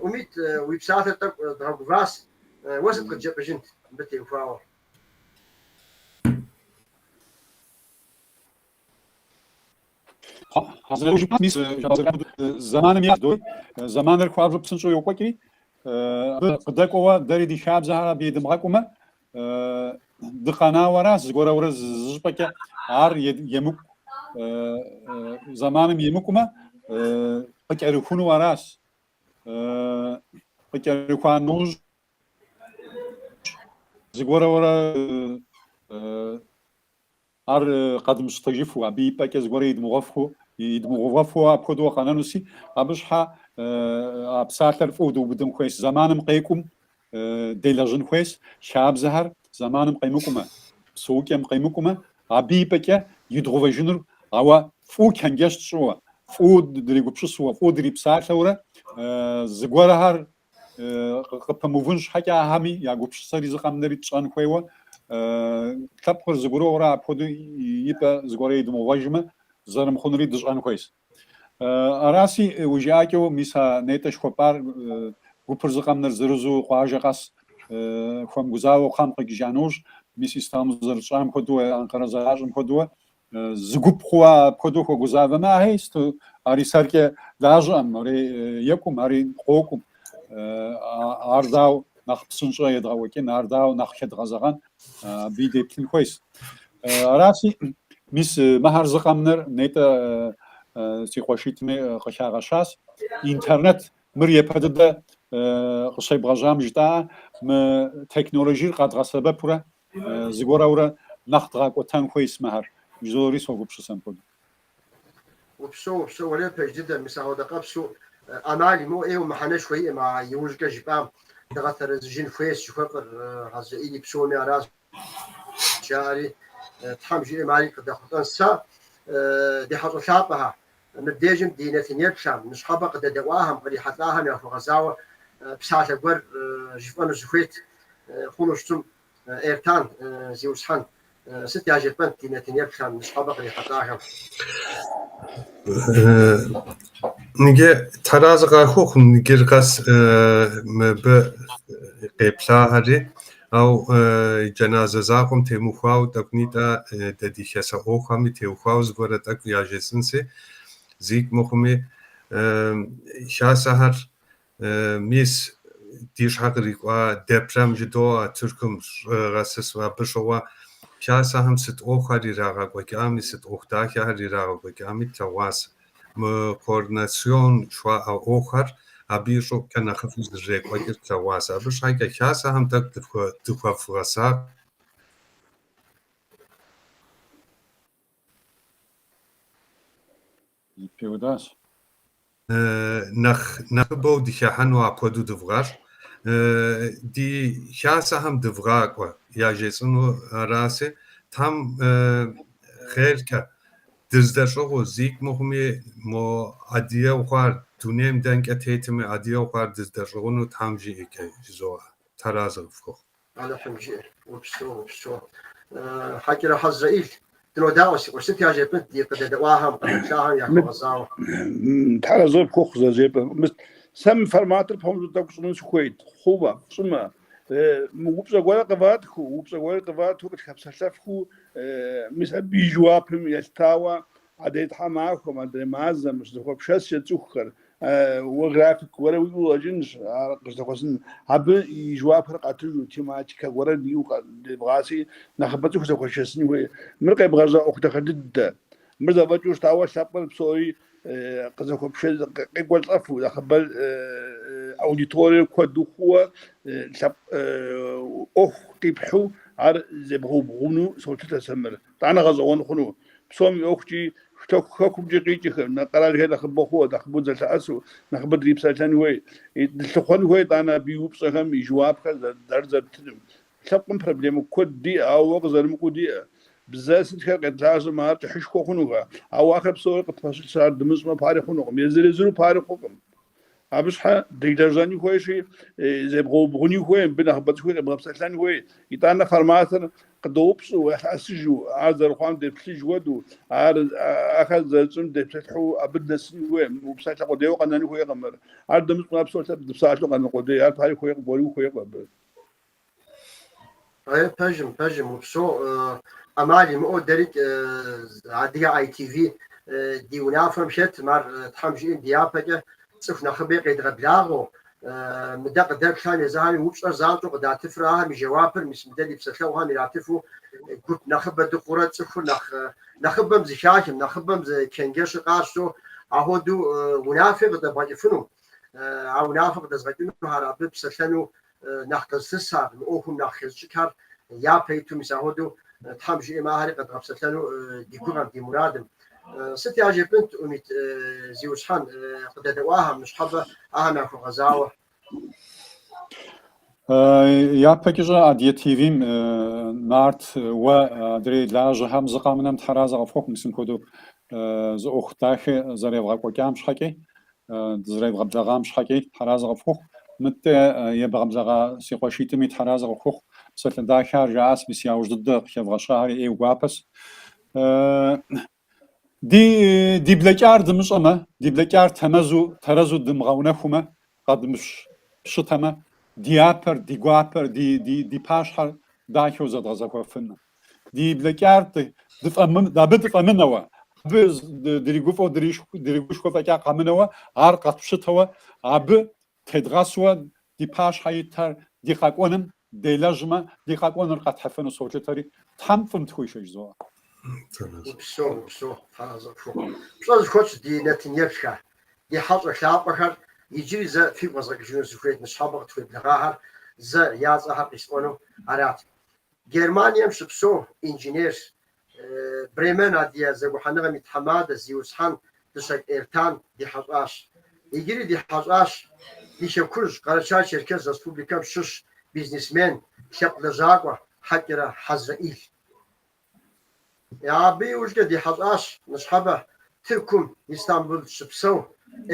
Умит, уи псалъэр тӏэкӏу дгъэгуващ. Уэ сыт къыджепӏэжынт мыбы теухуауэ? Мис зэманым ядой, зэманыр хуабжьу псынщӏэу йокӏуэкӏри, абы къыдэкӏуэуэ дэри ди хабзэхэр абы едымыгъэкӏумэ, дыкъэнауэ аращ зыгуэрэурэ зыщӏыпӏэкӏэ ар емыкӏу зэманым емыкӏумэ къыкӏэрыхуну аращ. Къыкӏэрыхуа нэужь зыгуэрэурэ Ар къэдмыщтэжыфу, абы и пӏэкӏэ зыгуэрэ идмыгъэувэфу апхуэдэу къэнэнуси, абы щхьэ а псалъэр фӏыуэ дыубыдын хуейщ. Зэманым къекӏум делэжьын хуейщ, хабзэхэр зэманым къемыкӏумэ, псэукӏэм къемыкӏумэ, абы и пӏэкӏэ идгъэувэжынур, ауэ фӏыуэ чэнджэщ тщӏыуэ, фӏыуэ дригупсысуэ, фӏыуэ дрипсалъэурэ зыгуэрхэр къыпэмыувын щхьэкӏэ ахэми я гупсысэри зы къэмынэри тщӏэн хуейуэ лъэпкъыр зэгурыӏуэрэ апхуэдэу и пӏэ зыгуэрэ идмыгъэувэжмэ, зэрымыхъунури дыщӏэн хуейщ. Араси, уи жыӏэкӏэу мис а нетӏэ жыхуэпӏар гупыр зы къэмынэр зырызу къуажэ къэс хуэмыгузавэу кхъэм къикӏыжа нэужь, мис Истамбыл зэрытщӏам хуэдэу, Анкъэрэ зэращӏым хуэдэу Зы гуп хъууэ апхуэдэу хуэгузавэмэ, ахьей, сыту ари сэркӏэ лажьэӏым, ари екӏум, ари къокӏум. Ар дауэ нэхъ псынщӏэ едгъэкӏуэкӏын, ар дауэ нэхъ хэдгъэзэгъэн, абыи деплъын хуейщ. Араси, мис мыхэр зы къэмынэр нетӏэ си къуэшитӏми къыхагъэщащ. Интернет мыр япэ дыдэ къыщебгъэжьам жытӏаӏэ, мы технологиер къэдгъэсэбэпурэ Зыгуэрэурэ нэхъ дгъэкӏуэтэн хуейщ мыхэр, жызори согупсысэм хуэдэу. Упсэу, упсэу, уэрей пэж дыдэ, мис ауэдэ къэпсу ӏэмал имыӏэу ӏейуэ мыхьэнэшхуэ иӏэм а иужькӏэ жыпӏам дгъэтэрэзыжын хуейщ жыхуэпӏэр Хьэзрэӏили псоми аращ жаӏэри, Тхьэм жиӏэм ари къыдэхъулӏэн. Сэ ди хьэщӏэ лъапӏэхэ, мыбдежым ди нэтын еплъхэм, ныщхьэбэ къыдэдэӏуахэм, кърихьэлӏахэм яхуэгъэзауэ псалъэ гуэр жыфӏэну сыхуейт. Хъуну щытым, Эртан, зиусхьэн, сыт яжепӏэнт ди нэтын еплъхэм, ныщхьэбэ кърихьэлӏахэм? Ныджы тхьэразэ къахухъу ныджыр къэс мыбы къеплъахэри, ау джэназэ закъуэм темыхуауэ тӏэкӏунитӏэ дэ ди хасэ ӏуэхухэми теухуауэ зыгуэрэ тӏэкӏу яжесӏынси, зикӏ мыхъуми хасэхэр Мис ди щхьэ кърикӏуа deprem жыдоӏэ Тыркум щӏыгъэсысу абы щыгъуэ хасэхэм сыт ӏуэхухэр ирагъэкӏуэкӏами, сыт ӏуэху дахэхэр ирагъэкӏуэкӏами тлъэгъуащ. Мы координацион жыхуаӏэ ӏуэхухэр абы и щӏыӏукӏэ нэхъыфӏу зэрекӏуэкӏыр тлъэгъуащ. Абы щхьэкӏэ хасэхэм тӏэкӏу дыхуэвгъэсакъ. Зэпиудащ. Нэхъ нэхъыбэу дыхыхьэну апхуэдэу дывгъэщӏ. Ди хасэхэм дывгъакӏуэ, яжесӏэну араси, Тхьэм хъеркӏэ дыздэщӏыгъуу, зикӏ мыхъуми, мо адыгэу хъуар дунейм дэнкӏэ тетми, адыгэу хъуар дыздэщӏыгъуну Тхьэм жиӏэкӏэ жызоӏэ. Тхьэразэ къыфхухъу. Алыхьым жиӏэ, упсэу, упсэу. Хьэкӏырэ Хьэзрэӏил, дынодаӏуэ, си къуэш, сыт яжепӏэнт ди къыдэдэӏуахэм, къыдэплъахэм яхуэгъэзауэ? Тхьэразэ пхухъу зэрыжепӏэм. Сэ мы форматыр пэмыщӏу тӏэкӏу щӏыну сыхуейт, хъумэ, фщӏымэ. Мы упщӏэ гуэрэ къыватхыу, упщӏэ гуэрэ къывату къытхэпсэлъэфхыу, мис абы и жэуапым елъытауэ Адрей тхьэмахуэм, адрей мазэм щызэхуэпшэскӏэ цӏыхухэр, уэ график гуэрэ уиӏэу къыщӏэкӏынщ ар къыщызэхуэсын. Абы и жэуапхэр къатыжу, тематикэ гуэрэ диӏэу девгъаси, нэхъыбэ цӏыху зэхуэшэсын хуей. Мыр къебгъэжьа ӏуэху дахэ дыдэ. Мыр зэфӏэкӏыу щытауэ лъэпкъыр псори къызэхуэпшэ, къекӏуэлӏэфу, нэхъыбэр аудиториер куэду хъууэ лъэпкъ ӏуэху къипхьу ар зебгъэубгъуну солъытэ сэ мыр. Итӏанэ гъэщӏэгъуэн хъуну. Псом и ӏуэхукӏи, хэкумкӏи къикӏыхэр, къэралхэр нэхъыбэ хъууэ, нэхъыбэу зэлъэӏэсу, нэхъыбэ дрипсэлъэн хуей. Дылъыхъуэн хуей итӏанэ абы и упщӏэхэм и жэуапхэр дэр зэрыттынум. Лъэпкъым проблемэ куэд диӏэ, ауэ къызэрымыкӏуэу диӏэ. Бзэ сытхэр къетлажьэмэ, ар кӏыхьышхуэ хъунухэ. Ауэ ахэр псори къытпэщылъщ, ар дымыщӏмэ пари хъунукъым. Езыр-езыру пари хъукъым. Абы щхьэ дрилэжьэни хуейщи, зебгъэубгъуни хуей, мыбы нэхъыбэ цӏыхуи къебгъэпсэлъэн хуей. Итӏанэ форматыр къыдоупщӏу, ялъэӏэсыжу, ар зэрыхъуам деплъыж хуэдэу, ар ахэр зэрытщӏым депсэлъыхьу абы дынэсын хуей. Упсалъэ къудейуэ къэнэн хуейкъым мыр. Ар дымыщӏмэ, псо лъэпкъ дыпсалъэу къэнэн къудей, ар пари хуейкъым, уэри ухуейкъым абы. Е, пэжым, пэжым, упсэу. ӏэмал имыӏэу дэрикӏ Адыгэ ITV ди унафэм хэтым, ар Тхьэм жиӏэм ди япэкӏэ цӏыху нэхъыбэ къедгъэблагъэу. Мыдэ къыдэплъхэм езыхэми упщӏэр занщӏэу къыдатыфрэ ахэм и жэуапыр мис мыдэ ди псэлъэгъухэм иратыфу гуп нэхъыбэ дыхъурэ цӏыхур нэхъ нэхъыбэм зыхахым, нэхъыбэм зы чэнджэщыр къащтэу ахуэдэу унафи къыдэбгъэкӏыфыну. А унафэ къыдэзгъэкӏынухэр, абы псэлъэну нэхъ къызылъысар, мы ӏуэхум нэхъ хэзыщӏыкӏхэр япэ иту мис ахуэдэу Тхьэм жиӏэмэ ахэри къэдгъэпсэлъэну ди гугъэм, ди мурадым. Сыт яжепӏынт, Умит зиусхьэн, къыдэдэӏуахэм, ныщхьэбэ ахэм яхуэгъэзауэ? Япэкӏэ щӏэ Адыгэ ТВ-м Нарт уэ адрей лажьэхэм зы къэмынэм тхьэразэ къыфхуэхъу мис мыпхуэдэу зы ӏуэху дахэ зэревгъэкӏуэкӏам щхьэкӏи, дызэревгъэблэгъам щхьэкӏи тхьэразэ къыфхухъу. Мыдэ ебгъэблэгъа си къуэшитӏми тхьэразэ къыфхухъу. Псалъэ дахэр жаӏащ, мис яужь дыдэ къыхэвгъэщахэри ӏейуэ гуапэщ. Ди ди блэкӏар дымыщӏэмэ, ди блэкӏар тэмэзу, тэрэзу дымыгъэунэхумэ, къэдмыпщытэмэ, ди япэр, ди гуапэр, ди ди ди пащхьэр дахэу зэдгъэзэхуэфынкъым. Ди блэкӏар абы дыфӏэмынэуэ, абы дригуфӏэу дригушхуэ фӏэкӏа къэмынэуэ, ар къэтпщытэуэ, абы тедгъэсуэ ди пащхьэ итэр ди къэкӏуэным делэжьмэ, ди къэкӏуэнур къэтхьыфыну солъытэри, Тхьэм фӏым тхуишэ жызоӏэ. Упсэу, упсэу, Тхьэразэ къыпхухъу. Пщӏэ зыхуэтщӏ ди нэтын еплъхэ, ди хьэщӏэ лъапӏэхэр иджыри зэ фигу къэзгъэкӏыжыну сыхуейт, ныщхьэбэ къытхуеблэгъахэр зэ я цӏэхэр къисӏуэну арат. Германием щыпсэу инженер, Бремен адыгэ зэгухьэныгъэм и тхьэмадэ зиусхьэн Дыщэкӏ Эртан ди хьэщӏащ. Иджыри ди хьэщӏащ ди хэкужь Къэрэчай-Черкес Республикэм щыщ бизнесмен, лъэпкъ лэжьакӏуэ Хьэкӏырэ Хьэзрэӏил. Абы иужькӏэ ди хьэщӏащ ныщхьэбэ Тыркум, Истамбыл щыпсэу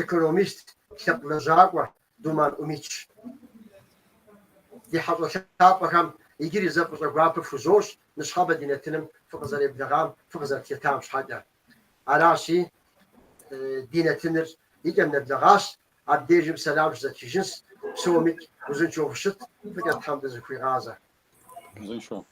экономист, лъэпкъ лэжьакӏуэ Думан Умитщ. Ди хьэщӏэ лъапӏэхэм иджыри зэ фӏыщӏэ гуапэ фхузощӏ ныщхьэбэ ди нэтыным фыкъызэреблэгъам, фыкъызэрытхэтам щхьэкӏэ. Аращи, ди нэтыныр и кӏэм нэблэгъащ, абдежым сэлам щызэтхыжынщ, псомикӏ узыншэу фыщыт, фӏыкӏэ Тхьэм дызэхуигъазэ. Узыншэу.